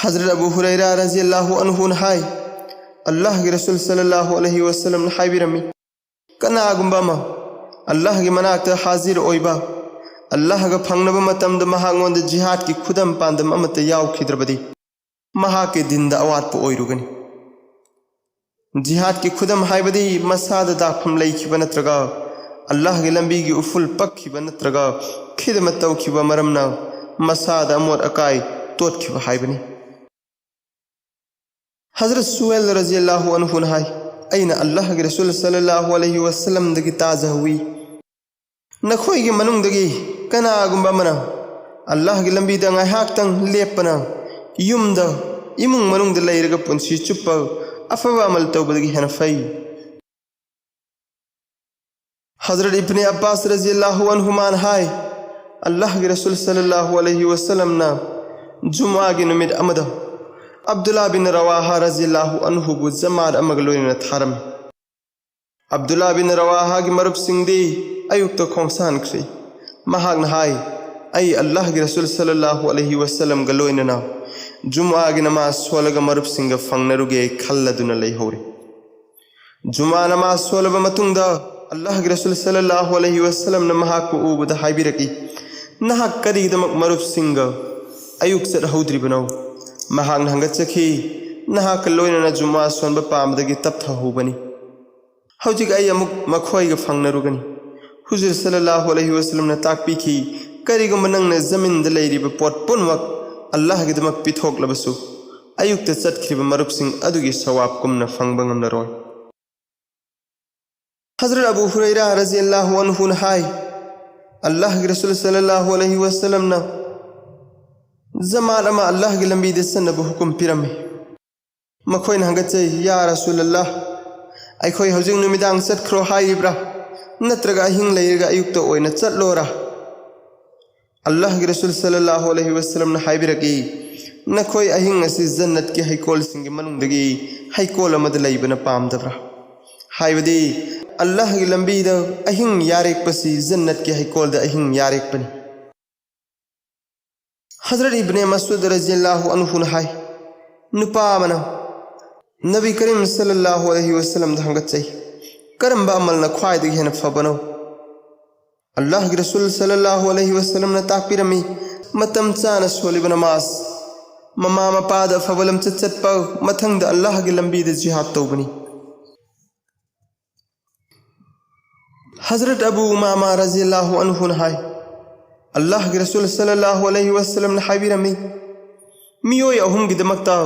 ꯍꯖꯔꯠ ꯑꯕꯨ ꯍꯨꯔꯩꯔꯥ ꯔꯖꯤꯌꯜꯂꯥꯍꯨ ꯑꯟꯍꯨꯅ ꯍꯥꯏ, ꯑꯜꯂꯥꯍꯒꯤ ꯔꯁꯨꯜ ꯁꯜꯂꯜꯂꯥꯍꯨ ꯑꯂꯩꯍꯤ ꯋꯁꯜꯂꯝꯅ ꯍꯥꯏꯕꯤꯔꯝꯃꯤ, ꯀꯅꯥꯒꯨꯝꯕ ꯑꯃ ꯑꯜꯂꯥꯍꯒꯤ ꯃꯅꯥꯛꯇ ꯍꯥꯖꯤꯔ ꯑꯣꯏꯕ, ꯑꯜꯂꯥꯍꯒ ꯐꯪꯅꯕ ꯃꯇꯝꯗ ꯃꯍꯥꯛꯉꯣꯟꯗ ꯖꯤꯍꯥꯗꯀꯤ ꯈꯨꯗꯝ ꯄꯥꯟꯗꯝ ꯑꯃꯠꯇ ꯌꯥꯎꯈꯤꯗ꯭ꯔꯕꯗꯤ, ꯃꯍꯥꯛꯀꯤ ꯗꯤꯟꯗ ꯑꯋꯥꯠꯄ ꯑꯣꯏꯔꯨꯒꯅꯤ꯫ ꯖꯤꯍꯥꯗꯀꯤ ꯈꯨꯗꯝ ꯍꯥꯏꯕꯗꯤ ꯃꯁꯥꯗ ꯗꯥꯛꯐꯝ ꯂꯩꯈꯤꯕ ꯅꯠꯇ꯭ꯔꯒ ꯑꯜꯂꯥꯍꯒꯤ ꯂꯝꯕꯤꯒꯤ ꯎꯐꯨꯜ ꯄꯛꯈꯤꯕ ꯅꯠꯇ꯭ꯔꯒ ꯈꯤꯗꯃꯠ ꯇꯧꯈꯤꯕ ꯃꯔꯝꯅ ꯃꯁꯥꯗ ꯑꯃꯣꯠ ꯑꯀꯥꯏ ꯇꯣꯠꯈꯤꯕ ꯍꯥꯏꯕꯅꯤ꯫ ꯍꯖꯔꯠ ꯁꯨꯍꯦꯜ ꯔꯖꯤꯌꯜꯂꯥꯍꯨ ꯑꯟꯍꯨꯅ ꯍꯥꯏ, ꯑꯩꯅ ꯑꯜꯂꯥꯍꯒꯤ ꯔꯁꯨꯜ ꯁꯜꯂꯜꯂꯥꯍꯨ ꯑꯂꯩꯍꯤ ꯋꯁꯜꯂꯝꯗꯒꯤ ꯇꯥꯖꯍꯧꯋꯤ, ꯅꯈꯣꯏꯒꯤ ꯃꯅꯨꯡꯗꯒꯤ ꯀꯅꯥꯒꯨꯝꯕ ꯑꯃꯅ ꯑꯜꯂꯥꯍꯒꯤ ꯂꯝꯕꯤꯗ ꯉꯥꯏꯍꯥꯛꯇꯪ ꯂꯦꯞꯄꯅ ꯌꯨꯝꯗ, ꯏꯃꯨꯡ ꯃꯅꯨꯡꯗ ꯂꯩꯔꯒ ꯄꯨꯟꯁꯤ ꯆꯨꯞꯄ ꯑꯐꯕ ꯑꯃꯜ ꯇꯧꯕꯗꯒꯤ ꯍꯦꯟꯅ ꯐꯩ꯫ ꯍꯖꯔꯠ ꯏꯕꯅꯦ ꯑꯕꯥꯁ ꯔꯖꯤꯌꯜꯂꯥꯍꯨ ꯑꯟꯍꯨꯃꯥꯅ ꯍꯥꯏ, ꯑꯜꯂꯥꯍꯒꯤ ꯔꯁꯨꯜ ꯁꯜꯂꯜꯂꯥꯍꯨ ꯑꯂꯩꯍꯤ ꯋꯁꯜꯂꯝꯅ ꯖꯨꯝꯑꯥꯒꯤ ꯅꯨꯃꯤꯠ ꯑꯃꯗ ꯑꯕꯗꯨꯜꯂꯥ ꯕꯤꯟ ꯔꯋꯥꯍꯥ ꯔꯖꯤꯌꯜꯂꯥꯍꯨ ꯑꯟꯍꯨꯕꯨ ꯖꯃꯥꯠ ꯑꯃꯒ ꯂꯣꯏꯅꯅ ꯊꯥꯔꯝꯃꯤ꯫ ꯑꯕꯗꯨꯜꯂꯥ ꯕꯤꯟ ꯔꯋꯥꯍꯥꯒꯤ ꯃꯔꯨꯞꯁꯤꯡꯗꯤ ꯑꯌꯨꯛꯇ ꯈꯣꯡꯁꯥꯟꯈ꯭ꯔꯦ꯫ ꯃꯍꯥꯛꯅ ꯍꯥꯏ, ꯑꯩ ꯑꯜꯂꯥꯍꯒꯤ ꯔꯁꯨꯜ ꯁꯜꯂꯜꯂꯥꯍꯨ ꯑꯂꯩꯍꯤ ꯋꯁꯜꯂꯝꯒ ꯂꯣꯏꯅꯅ ꯖꯨꯝꯑꯥꯒꯤ ꯅꯃꯥꯖ ꯁꯣꯜꯂꯒ ꯃꯔꯨꯞꯁꯤꯡꯒ ꯐꯪꯅꯔꯨꯒꯦ ꯈꯜꯂꯗꯨꯅ ꯂꯩꯍꯧꯔꯦ꯫ ꯖꯨꯃꯥ ꯅꯃꯥꯖ ꯁꯣꯜꯂꯕ ꯃꯇꯨꯡꯗ ꯑꯜꯂꯥꯍꯒꯤ ꯔꯁꯨꯜ ꯁꯜꯂꯜꯂꯥꯍꯨ ꯑꯂꯩꯍꯤ ꯋꯁꯜꯂꯝꯅ ꯃꯍꯥꯛꯄꯨ ꯎꯕꯗ ꯍꯥꯏꯕꯤꯔꯛꯏ, ꯅꯍꯥꯛ ꯀꯔꯤꯒꯤꯗꯃꯛ ꯃꯔꯨꯞꯁꯤꯡꯒ ꯑꯌꯨꯛ ꯆꯠꯍꯧꯗ꯭ꯔꯤꯕꯅꯣ? ꯃꯍꯥꯛꯅ ꯍꯪꯒꯠꯆꯈꯤ, ꯅꯍꯥꯛꯀ ꯂꯣꯏꯅꯅ ꯖꯨꯃꯥ ꯁꯣꯟꯕ ꯄꯥꯝꯕꯗꯒꯤ ꯇꯞꯊꯍꯧꯕꯅꯤ꯫ ꯍꯧꯖꯤꯛ ꯑꯩ ꯑꯃꯨꯛ ꯃꯈꯣꯏꯒ ꯐꯪꯅꯔꯨꯒꯅꯤ꯫ ꯍꯨꯖꯨꯔ ꯁꯜꯂꯜꯂꯥꯍꯨ ꯑꯂꯩꯍꯤ ꯋꯁꯜꯂꯝꯅ ꯇꯥꯛꯄꯤꯈꯤ, ꯀꯔꯤꯒꯨꯝꯕ ꯅꯪꯅ ꯖꯃꯤꯟꯗ ꯂꯩꯔꯤꯕ ꯄꯣꯠ ꯄꯨꯝꯅꯃꯛ ꯑꯜꯂꯥꯍꯒꯤꯗꯃꯛ ꯄꯤꯊꯣꯛꯂꯕꯁꯨ, ꯑꯌꯨꯛꯇ ꯆꯠꯈ꯭ꯔꯤꯕ ꯃꯔꯨꯞꯁꯤꯡ ꯑꯗꯨꯒꯤ ꯁꯋꯥꯕ ꯀꯨꯝꯅ ꯐꯪꯕ ꯉꯝꯂꯔꯣꯏ꯫ ꯍꯖꯔꯠ ꯑꯕꯨ ꯍꯨꯔꯩꯔꯥ ꯔꯖꯤꯌꯜꯂꯥꯍꯨ ꯑꯟꯍꯨꯅ ꯍꯥꯏ, ꯑꯜꯂꯥꯍꯒꯤ ꯔꯁꯨꯜ ꯁꯜꯂꯜꯂꯥꯍꯨ ꯑꯂꯩꯍꯤ ꯋꯁꯜꯂꯝꯅ ꯖꯃꯥꯠ ꯑꯃ ꯑꯜꯂꯥꯍꯒꯤ ꯂꯝꯕꯤꯗ ꯆꯠꯅꯕ ꯍꯨꯀꯨꯝ ꯄꯤꯔꯝꯃꯤ꯫ ꯃꯈꯣꯏꯅ ꯍꯪꯒꯠꯆꯩ, ꯌꯥ ꯔꯁꯨꯂꯜꯂꯥꯍ, ꯑꯩꯈꯣꯏ ꯍꯧꯖꯤꯛ ꯅꯨꯃꯤꯗꯥꯡ ꯆꯠꯈ꯭ꯔꯣ ꯍꯥꯏꯔꯤꯕ꯭ꯔꯥ, ꯅꯠꯇ꯭ꯔꯒ ꯑꯍꯤꯡ ꯂꯩꯔꯒ ꯑꯌꯨꯛꯇ ꯑꯣꯏꯅ ꯆꯠꯂꯣꯔꯥ? ꯑꯜꯂꯥꯍꯒꯤ ꯔꯁꯨꯜ ꯁꯜꯂꯜꯂꯥꯍꯨ ꯑꯂꯩꯍꯤ ꯋꯁꯜꯂꯝꯅ ꯍꯥꯏꯕꯤꯔꯛꯏ, "ꯅꯈꯣꯏ ꯑꯍꯤꯡ ꯑꯁꯤ ꯖꯟꯅꯠꯀꯤ ꯍꯩꯀꯣꯜꯁꯤꯡꯒꯤ ꯃꯅꯨꯡꯗꯒꯤ ꯍꯩꯀꯣꯜ ꯑꯃꯗ ꯂꯩꯕꯅ ꯄꯥꯝꯗꯕ꯭ꯔꯥ?" ꯍꯥꯏꯕꯗꯤ, ꯑꯜꯂꯥꯍꯒꯤ ꯂꯝꯕꯤꯗ ꯑꯍꯤꯡ ꯌꯥꯔꯦꯛꯄꯁꯤ ꯖꯟꯅꯠꯀꯤ ꯍꯩꯀꯣꯜꯗ ꯑꯍꯤꯡ ꯌꯥꯔꯦꯛꯄꯅꯤ꯫ ꯍꯖꯔꯠ ꯏꯕꯅꯦ ꯃꯁꯨꯗ ꯔꯖꯤꯌꯜꯂꯥꯍꯨ ꯑꯟꯍꯨꯅ ꯍꯥꯏ, ꯅꯨꯄꯥ ꯑꯃꯅ ꯅꯕꯤ ꯀꯔꯤꯝ ꯁꯜꯂꯜꯂꯥꯍꯨ ꯑꯂꯩꯍꯤ ꯋꯁꯜꯂꯝꯗ ꯍꯪꯒꯠꯆꯩ, "ꯀꯔꯝꯕ ꯑꯃꯜꯅ ꯈ꯭ꯋꯥꯏꯗꯒꯤ ꯍꯦꯟꯅ ꯐꯕꯅꯣ?" ꯑꯜꯂꯥꯍꯒꯤ ꯔꯁꯨꯜ ꯁꯜꯂꯜꯂꯥꯍꯨ ꯑꯂꯩꯍꯤ ꯋꯁꯜꯂꯝꯅ ꯇꯥꯛꯄꯤꯔꯝꯃꯤ, ꯃꯇꯝ ꯆꯥꯅ ꯁꯣꯜꯂꯤꯕ ꯅꯃꯥꯖ, ꯃꯃꯥ ꯃꯄꯥꯗ ꯑꯐꯕ ꯂꯝꯆꯠ ꯆꯠꯄ, ꯃꯊꯪꯗ ꯑꯜꯂꯥꯍꯒꯤ ꯂꯝꯕꯤꯗ ꯖꯤꯍꯥꯗ ꯇꯧꯕꯅꯤ꯫ ꯍꯖꯔꯠ ꯑꯕꯨ ꯎꯃꯥꯃꯥ ꯔꯖꯤꯌꯜꯂꯥꯍꯨ ꯑꯟꯍꯨꯅ ꯍꯥꯏ, ꯑꯜꯂꯥꯍꯒꯤ ꯔꯁꯨꯜ ꯁꯜꯂꯜꯂꯥꯍꯨ ꯑꯂꯩꯍꯤ ꯋꯁꯜꯂꯝꯅ ꯍꯥꯏꯕꯤꯔꯝꯃꯤ, ꯃꯤꯑꯣꯏ ꯑꯍꯨꯝꯒꯤꯗꯃꯛꯇ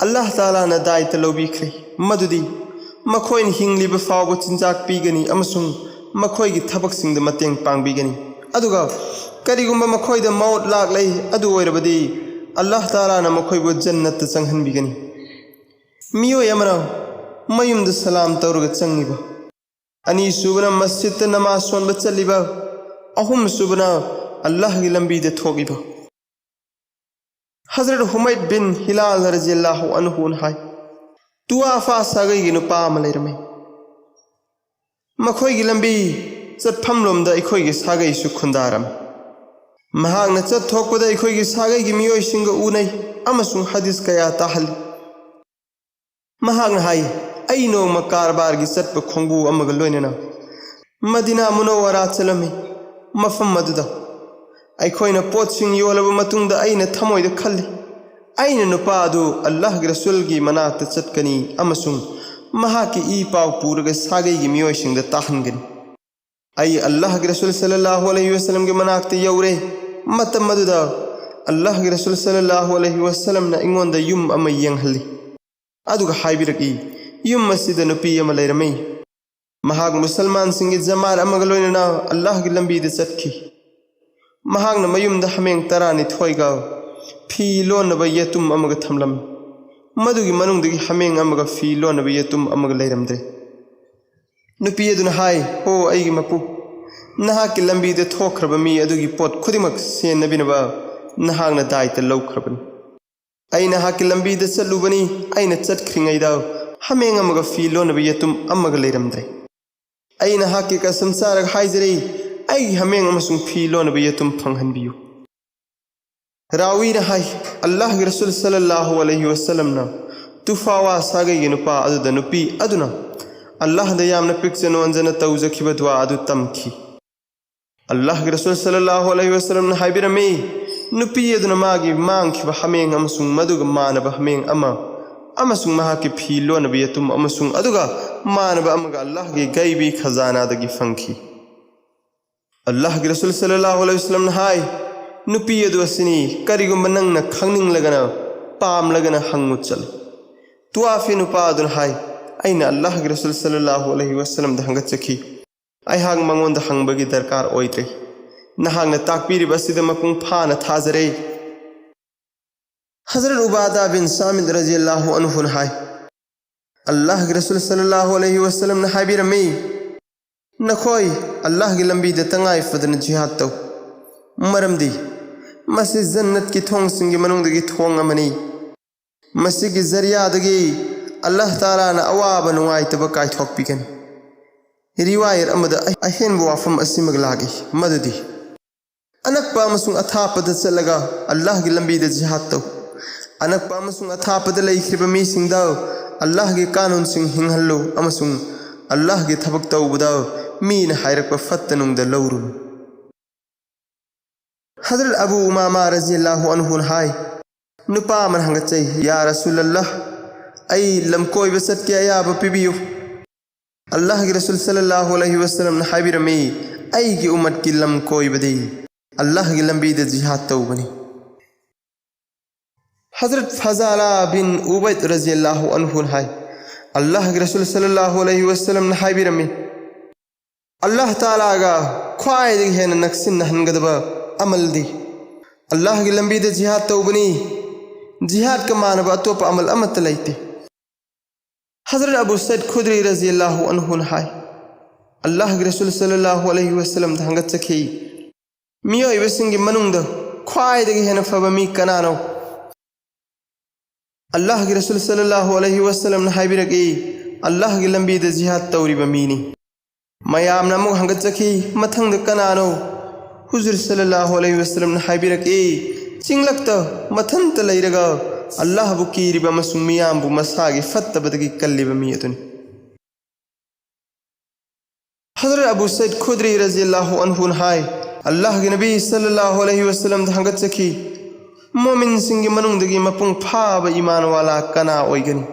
ꯑꯜꯂꯥꯍ ꯇꯥꯂꯥꯅ ꯗꯥꯏꯇ ꯂꯧꯕꯤꯈ꯭ꯔꯦ, ꯃꯗꯨꯗꯤ ꯃꯈꯣꯏꯅ ꯍꯤꯡꯂꯤꯕ ꯐꯥꯎꯕ ꯆꯤꯟꯖꯥꯛ ꯄꯤꯒꯅꯤ ꯑꯃꯁꯨꯡ ꯃꯈꯣꯏꯒꯤ ꯊꯕꯛꯁꯤꯡꯗ ꯃꯇꯦꯡ ꯄꯥꯡꯕꯤꯒꯅꯤ꯫ ꯑꯗꯨꯒ ꯀꯔꯤꯒꯨꯝꯕ ꯃꯈꯣꯏꯗ ꯃꯧꯠ ꯂꯥꯛꯂꯦ, ꯑꯗꯨ ꯑꯣꯏꯔꯕꯗꯤ ꯑꯜꯂꯥꯍ ꯇꯥꯂꯥꯅ ꯃꯈꯣꯏꯕꯨ ꯖꯟꯅꯠꯇ ꯆꯪꯍꯟꯕꯤꯒꯅꯤ꯫ ꯃꯤꯑꯣꯏ ꯑꯃꯅ ꯃꯌꯨꯝꯗ ꯁꯂꯥꯝ ꯇꯧꯔꯒ ꯆꯪꯉꯤꯕ, ꯑꯅꯤꯁꯨꯕꯅ ꯃꯁꯖꯤꯗꯇ ꯅꯃꯥꯖ ꯁꯣꯟꯕ ꯆꯠꯂꯤꯕ, ꯑꯍꯨꯝꯁꯨꯕꯅ ꯑꯜꯂꯥꯍꯒꯤ ꯂꯝꯕꯤꯗ ꯊꯣꯛꯏꯕ꯫ ꯍꯖꯔꯠ ꯍꯨꯃꯩꯗ ꯕꯤꯟ ꯍꯤꯂꯥꯜ ꯔꯖꯤꯌꯜꯂꯥꯍꯨ ꯑꯟꯍꯨꯅ ꯍꯥꯏ, ꯇꯨꯋꯥꯐꯥ ꯁꯥꯒꯩꯒꯤ ꯅꯨꯄꯥ ꯑꯃ ꯂꯩꯔꯝꯃꯤ꯫ ꯃꯈꯣꯏꯒꯤ ꯂꯝꯕꯤ ꯆꯠꯐꯝꯂꯣꯝꯗ ꯑꯩꯈꯣꯏꯒꯤ ꯁꯥꯒꯩꯁꯨ ꯈꯨꯟꯗꯥꯔꯝꯃꯤ꯫ ꯃꯍꯥꯛꯅ ꯆꯠꯊꯣꯛꯄꯗ ꯑꯩꯈꯣꯏꯒꯤ ꯁꯥꯒꯩꯒꯤ ꯃꯤꯑꯣꯏꯁꯤꯡꯒ ꯎꯅꯩ ꯑꯃꯁꯨꯡ ꯍꯗꯤꯁ ꯀꯌꯥ ꯇꯥꯍꯜꯂꯤ꯫ ꯃꯍꯥꯛꯅ ꯍꯥꯏ, "ꯑꯩ ꯅꯣꯡꯃ ꯀꯔꯕꯥꯔꯒꯤ ꯆꯠꯄ ꯈꯣꯡꯕꯨ ꯑꯃꯒ ꯂꯣꯏꯅꯅ ꯃꯗꯤꯅꯥ ꯃꯨꯅꯧꯋꯔꯥ ꯆꯠꯂꯝꯃꯤ꯫ ꯃꯐꯝ ꯑꯗꯨꯗ ꯑꯩꯈꯣꯏꯅ ꯄꯣꯠꯁꯤꯡ ꯌꯣꯜꯂꯕ ꯃꯇꯨꯡꯗ ꯑꯩꯅ ꯊꯃꯣꯏꯗ ꯈꯜꯂꯤ, ꯑꯩꯅ ꯅꯨꯄꯥ ꯑꯗꯨ ꯑꯜꯂꯥꯍꯒꯤ ꯔꯁꯨꯜꯒꯤ ꯃꯅꯥꯛꯇ ꯆꯠꯀꯅꯤ ꯑꯃꯁꯨꯡ ꯃꯍꯥꯛꯀꯤ ꯏ ꯄꯥꯎ ꯄꯨꯔꯒ ꯁꯥꯒꯩꯒꯤ ꯃꯤꯑꯣꯏꯁꯤꯡꯗ ꯇꯥꯍꯟꯒꯅꯤ꯫ ꯑꯩ ꯑꯜꯂꯥꯍꯒꯤ ꯔꯁꯨꯜ ꯁꯜꯂꯜꯂꯥꯍꯨ ꯑꯂꯩꯍꯤ ꯋꯁꯜꯂꯝꯒꯤ ꯃꯅꯥꯛꯇ ꯌꯧꯔꯦ꯫ ꯃꯇꯝ ꯑꯗꯨꯗ ꯑꯜꯂꯥꯍꯒꯤ ꯔꯁꯨꯜ ꯁꯜꯂꯜꯂꯥꯍꯨ ꯑꯂꯩꯍꯤ ꯋꯁꯜꯂꯝꯅ ꯑꯩꯉꯣꯟꯗ ꯌꯨꯝ ꯑꯃ ꯌꯦꯡꯍꯜꯂꯤ꯫ ꯑꯗꯨꯒ ꯍꯥꯏꯕꯤꯔꯛꯏ, ꯌꯨꯝ ꯑꯁꯤꯗ ꯅꯨꯄꯤ ꯑꯃ ꯂꯩꯔꯝꯃꯤ꯫ ꯃꯍꯥꯛ ꯃꯨꯁꯜꯃꯥꯟꯁꯤꯡꯒꯤ ꯖꯃꯥꯠ ꯑꯃꯒ ꯂꯣꯏꯅꯅ ꯑꯜꯂꯥꯍꯒꯤ ꯂꯝꯕꯤꯗ ꯆꯠꯈꯤ꯫ ꯃꯍꯥꯛꯅ ꯃꯌꯨꯝꯗ ꯍꯥꯃꯦꯡ ꯇꯔꯥꯅꯤꯊꯣꯏꯒ ꯐꯤ ꯂꯣꯟꯅꯕ ꯌꯦꯇꯨꯝ ꯑꯃꯒ ꯊꯝꯂꯝꯃꯤ꯫ ꯃꯗꯨꯒꯤ ꯃꯅꯨꯡꯗꯒꯤ ꯍꯥꯃꯦꯡ ꯑꯃꯒ ꯐꯤ ꯂꯣꯟꯅꯕ ꯌꯦꯇꯨꯝ ꯑꯃꯒ ꯂꯩꯔꯝꯗ꯭ꯔꯦ꯫ ꯅꯨꯄꯤ ꯑꯗꯨꯅ ꯍꯥꯏ, "ꯍꯣ, ꯑꯩꯒꯤ ꯃꯄꯨ, ꯅꯍꯥꯛꯀꯤ ꯂꯝꯕꯤꯗ ꯊꯣꯛꯈ꯭ꯔꯕ ꯃꯤ ꯑꯗꯨꯒꯤ ꯄꯣꯠ ꯈꯨꯗꯤꯡꯃꯛ ꯁꯦꯟꯅꯕꯤꯅꯕ ꯅꯍꯥꯛꯅ ꯗꯥꯏꯇ ꯂꯧꯈ꯭ꯔꯕꯅꯤ꯫" ꯑꯩ ꯅꯍꯥꯛꯀꯤ ꯂꯝꯕꯤꯗ ꯆꯠꯂꯨꯕꯅꯤ, ꯑꯩꯅ ꯆꯠꯈ꯭ꯔꯤꯉꯩꯗ ꯍꯥꯃꯦꯡ ꯑꯃꯒ ꯐꯤ ꯂꯣꯟꯅꯕ ꯌꯦꯇꯨꯝ ꯑꯃꯒ ꯂꯩꯔꯝꯗ꯭ꯔꯦ꯫ ꯑꯩ ꯅꯍꯥꯛꯀꯤ ꯀꯁꯝ ꯆꯥꯔꯒ ꯍꯥꯏꯖꯔꯤ, ꯑꯩꯒꯤ ꯍꯥꯃꯦꯡ ꯑꯃꯁꯨꯡ ꯐꯤ ꯂꯣꯟꯅꯕ ꯌꯦꯇꯨꯝ ꯐꯪꯍꯟꯕꯤꯌꯨ꯫ ꯔꯥꯋꯤꯅ ꯍꯥꯏ, ꯑꯜꯂꯥꯍꯒꯤ ꯔꯁꯨꯜ ꯁꯜꯂꯜꯂꯥꯍꯨ ꯑꯂꯩꯍꯤ ꯋꯁꯜꯂꯝꯅ ꯇꯨꯐꯥꯋꯥ ꯁꯥꯒꯩꯒꯤ ꯅꯨꯄꯥ ꯑꯗꯨꯗ ꯅꯨꯄꯤ ꯑꯗꯨꯅ ꯑꯜꯂꯥꯍꯗ ꯌꯥꯝꯅ ꯄꯤꯛꯆ ꯅꯣꯟꯖꯅ ꯇꯧꯖꯈꯤꯕ ꯗꯨꯋꯥ ꯑꯗꯨ ꯇꯝꯈꯤ꯫ ꯑꯜꯂꯥꯍꯒꯤ ꯔꯁꯨꯜ ꯁꯜꯂꯜꯂꯥꯍꯨ ꯑꯂꯩꯍꯤ ꯋꯁꯜꯂꯝꯅ ꯍꯥꯏꯕꯤꯔꯝꯃꯤ, ꯅꯨꯄꯤ ꯑꯗꯨꯅ ꯃꯥꯒꯤ ꯃꯥꯡꯈꯤꯕ ꯍꯥꯃꯦꯡ ꯑꯃꯁꯨꯡ ꯃꯗꯨꯒ ꯃꯥꯟꯅꯕ ꯍꯥꯃꯦꯡ ꯑꯃ ꯑꯃꯁꯨꯡ ꯃꯍꯥꯛꯀꯤ ꯐꯤ ꯂꯣꯟꯅꯕ ꯌꯦꯇꯨꯝ ꯑꯃꯁꯨꯡ ꯑꯗꯨꯒ ꯃꯥꯟꯅꯕ ꯑꯃꯒ ꯑꯜꯂꯥꯍꯒꯤ ꯒꯩꯕꯤ ꯈꯖꯥꯅꯥꯗꯒꯤ ꯐꯪꯈꯤ꯫ ꯑꯜꯂꯥꯍꯒꯤ ꯔꯁꯨꯜ ꯁꯜꯂꯜꯂꯥꯍꯨ ꯑꯂꯩꯍꯤ ꯋꯁꯜꯂꯝꯅ ꯍꯥꯏ, ꯅꯨꯄꯤ ꯑꯗꯨ ꯑꯁꯤꯅꯤ, ꯀꯔꯤꯒꯨꯝꯕ ꯅꯪꯅ ꯈꯪꯅꯤꯡꯂꯒꯅ, ꯄꯥꯝꯂꯒꯅ ꯍꯪꯉꯨ ꯆꯠꯂꯨ꯫ ꯇꯨꯋꯥꯐꯤ ꯅꯨꯄꯥ ꯑꯗꯨꯅ ꯍꯥꯏ, ꯑꯩꯅ ꯑꯜꯂꯥꯍꯒꯤ ꯔꯁꯨꯜ ꯁꯜꯂꯜꯂꯥꯍꯨ ꯑꯂꯩꯍꯤ ꯋꯁꯜꯂꯝꯗ ꯍꯪꯒꯠꯆꯈꯤ꯫ ꯑꯩꯍꯥꯛ ꯃꯉꯣꯟꯗ ꯍꯪꯕꯒꯤ ꯗꯔꯀꯥꯔ ꯑꯣꯏꯗ꯭ꯔꯦ꯫ ꯅꯍꯥꯛꯅ ꯇꯥꯛꯄꯤꯔꯤꯕ ꯑꯁꯤꯗ ꯃꯄꯨꯡ ꯐꯥꯅ ꯊꯥꯖꯔꯦ꯫ ꯍꯖꯔꯠ ꯎꯕꯥꯗꯥ ꯕꯤꯟ ꯁꯥꯃꯤꯠ ꯔꯖꯤꯌꯜꯂꯥꯍꯨ ꯑꯟꯍꯨꯅ ꯍꯥꯏ, ꯑꯜꯂꯥꯍꯒꯤ ꯔꯁꯨꯜ ꯁꯜꯂꯜꯂꯥꯍꯨ ꯑꯂꯩꯍꯤ ꯋꯁꯜꯂꯝꯅ ꯍꯥꯏꯕꯤꯔꯝꯃꯤ, ꯅꯈꯣꯏ ꯑꯜꯂꯥꯍꯒꯤ ꯂꯝꯕꯤꯗ ꯇꯉꯥꯏ ꯐꯗꯅ ꯖꯤꯍꯥꯗ ꯇꯧ꯫ ꯃꯔꯝꯗꯤ ꯃꯁꯤ ꯖꯟꯅꯠꯀꯤ ꯊꯣꯡꯁꯤꯡꯒꯤ ꯃꯅꯨꯡꯗꯒꯤ ꯊꯣꯡ ꯑꯃꯅꯤ꯫ ꯃꯁꯤꯒꯤ ꯖꯔꯤꯌꯥꯗꯒꯤ ꯑꯜꯂꯥꯍ ꯇꯥꯂꯥꯅ ꯑꯋꯥꯕ ꯅꯨꯡꯉꯥꯏꯇꯕ ꯀꯥꯏꯊꯣꯛꯄꯤꯒꯅꯤ꯫ ꯔꯤꯋꯥꯌꯠ ꯑꯃꯗ ꯑꯍꯦꯟꯕ ꯋꯥꯐꯝ ꯑꯁꯤꯃꯛ ꯂꯥꯛꯏ, ꯃꯗꯨꯗꯤ ꯑꯅꯛꯄ ꯑꯃꯁꯨꯡ ꯑꯊꯥꯞꯄꯗ ꯆꯠꯂꯒ ꯑꯜꯂꯥꯍꯒꯤ ꯂꯝꯕꯤꯗ ꯖꯤꯍꯥꯗ ꯇꯧ꯫ ꯑꯅꯛꯄ ꯑꯃꯁꯨꯡ ꯑꯊꯥꯞꯄꯗ ꯂꯩꯈ꯭ꯔꯤꯕ ꯃꯤꯁꯤꯡꯗ ꯑꯜꯂꯥꯍꯒꯤ ꯀꯥꯅꯨꯟꯁꯤꯡ ꯍꯤꯡꯍꯜꯂꯨ ꯑꯃꯁꯨꯡ ꯑꯜꯂꯥꯍꯒꯤ ꯊꯕꯛ ꯇꯧꯕꯗ ꯃꯤꯅ ꯍꯥꯏꯔꯛꯄ ꯐꯠꯇ ꯅꯨꯡꯗ ꯂꯧꯔꯨꯅꯨ꯫ ꯍꯖꯔꯠ ꯑꯕꯨ ꯎꯃꯥꯃꯥ ꯔꯖꯤꯌꯜꯂꯥꯍꯨ ꯑꯟꯍꯨꯅ ꯍꯥꯏ, ꯅꯨꯄꯥ ꯑꯃꯅ ꯍꯪꯒꯠꯆꯩ, ꯌꯥ ꯔꯁꯨꯂꯜꯂꯥꯍ, ꯑꯩ ꯂꯝ ꯀꯣꯏꯕ ꯆꯠꯀꯦ ꯑꯌꯥꯕ ꯄꯤꯕꯤꯌꯨ꯫ ꯑꯜꯂꯥꯍꯒꯤ ꯔꯁꯨꯜ ꯁꯜꯂꯜꯂꯥꯍꯨ ꯑꯂꯩꯍꯤ ꯋꯁꯜꯂꯝꯅ ꯍꯥꯏꯕꯤꯔꯝꯃꯤ, ꯑꯩꯒꯤ ꯎꯝꯃꯠꯀꯤ ꯂꯝ ꯀꯣꯏꯕꯗꯤ ꯑꯜꯂꯥꯍꯒꯤ ꯂꯝꯕꯤꯗ ꯖꯤꯍꯥꯗ ꯇꯧꯕꯅꯤ꯫ ꯍꯖꯔꯠ ꯐꯖꯥꯂꯥ ꯕꯤꯟ ꯎꯕꯩꯗ ꯔꯖꯤꯌꯜꯂꯥꯍꯨ ꯑꯟꯍꯨꯅ ꯍꯥꯏ, ꯑꯜꯂꯥꯍꯒꯤ ꯔꯁꯨꯜ ꯁꯜꯂꯜꯂꯥꯍꯨ ꯑꯂꯩꯍꯤ ꯋꯁꯜꯂꯝꯅ ꯍꯥꯏꯕꯤꯔꯝꯃꯤ, ꯑꯜꯂꯥꯍ ꯇꯥꯂꯥꯒ ꯈ꯭ꯋꯥꯏꯗꯒꯤ ꯍꯦꯟꯅ ꯅꯛꯁꯤꯟꯅꯍꯟꯒꯗꯕ ꯑꯃꯜꯗꯤ ꯑꯜꯂꯥꯍꯒꯤ ꯂꯝꯕꯤꯗ ꯖꯤꯍꯥꯗ ꯇꯧꯕꯅꯤ꯫ ꯖꯤꯍꯥꯗꯀ ꯃꯥꯟꯅꯕ ꯑꯇꯣꯞꯄ ꯑꯃꯜ ꯑꯃꯠꯇ ꯂꯩꯇꯦ꯫ ꯍꯖꯔꯠ ꯑꯕꯨ ꯁꯩꯗ ꯈꯨꯗ꯭ꯔꯤ ꯔꯖꯤꯌꯜꯂꯥꯍꯨ ꯑꯟꯍꯨꯅ ꯍꯥꯏ, ꯑꯜꯂꯥꯍꯒꯤ ꯔꯁꯨꯜ ꯁꯜꯂꯜꯂꯥꯍꯨ ꯑꯂꯩꯍꯤ ꯋꯁꯜꯂꯝꯗ ꯍꯪꯒꯠꯆꯈꯤ, ꯃꯤꯑꯣꯏꯕꯁꯤꯡꯒꯤ ꯃꯅꯨꯡꯗ ꯈ꯭ꯋꯥꯏꯗꯒꯤ ꯍꯦꯟꯅ ꯐꯕ ꯃꯤ ꯀꯅꯥꯅꯣ? ꯑꯜꯂꯥꯍꯒꯤ ꯔꯁꯨꯜ ꯁꯜꯂꯜꯂꯥꯍꯨ ꯑꯂꯩꯍꯤ ꯋꯁꯜꯂꯝꯅ ꯍꯥꯏꯕꯤꯔꯛꯏ, "ꯑꯜꯂꯥꯍꯒꯤ ꯂꯝꯕꯤꯗ ꯖꯤꯍꯥꯗ ꯇꯧꯔꯤꯕ ꯃꯤꯅꯤ"꯫ ꯃꯌꯥꯝꯅ ꯑꯃꯨꯛ ꯍꯪꯒꯠꯆꯈꯤ, "ꯃꯊꯪꯗ ꯀꯅꯥꯅꯣ?" ꯍꯨꯖꯨꯔ ꯁꯜꯂꯜꯂꯥꯍꯨ ꯑꯂꯩꯍꯤ ꯋꯁꯜꯂꯝꯅ ꯍꯥꯏꯕꯤꯔꯛꯏ, "ꯆꯤꯡꯂꯛꯇ ꯃꯊꯟꯇ ꯂꯩꯔꯒ ꯑꯜꯂꯥꯍꯕꯨ ꯀꯤꯔꯤꯕ ꯑꯃꯁꯨꯡ ꯃꯤꯌꯥꯝꯕꯨ ꯃꯁꯥꯒꯤ ꯐꯠꯇꯕꯗꯒꯤ ꯀꯜꯂꯤꯕ ꯃꯤ ꯑꯗꯨꯅꯤ"꯫ ꯍꯖꯔꯠ ꯑꯕꯨ ꯁꯩꯗ ꯈꯨꯗ꯭ꯔꯤ ꯔꯖꯤꯌꯜꯂꯥꯍꯨ ꯑꯟꯍꯨꯅ ꯍꯥꯏ, ꯑꯜꯂꯥꯍꯒꯤ ꯅꯕꯤ ꯁꯜꯂꯜꯂꯥꯍꯨ ꯑꯂꯩꯍꯤ ꯋꯁꯜꯂꯝꯗ ꯍꯪꯒꯠꯆꯈꯤ, "ꯃꯣꯃꯤꯟꯁꯤꯡꯒꯤ ꯃꯅꯨꯡꯗꯒꯤ ꯃꯄꯨꯡ ꯐꯥꯕ ꯏꯃꯥꯟ ꯋꯥꯂꯥ ꯀꯅꯥ ꯑꯣꯏꯒꯅꯤ?"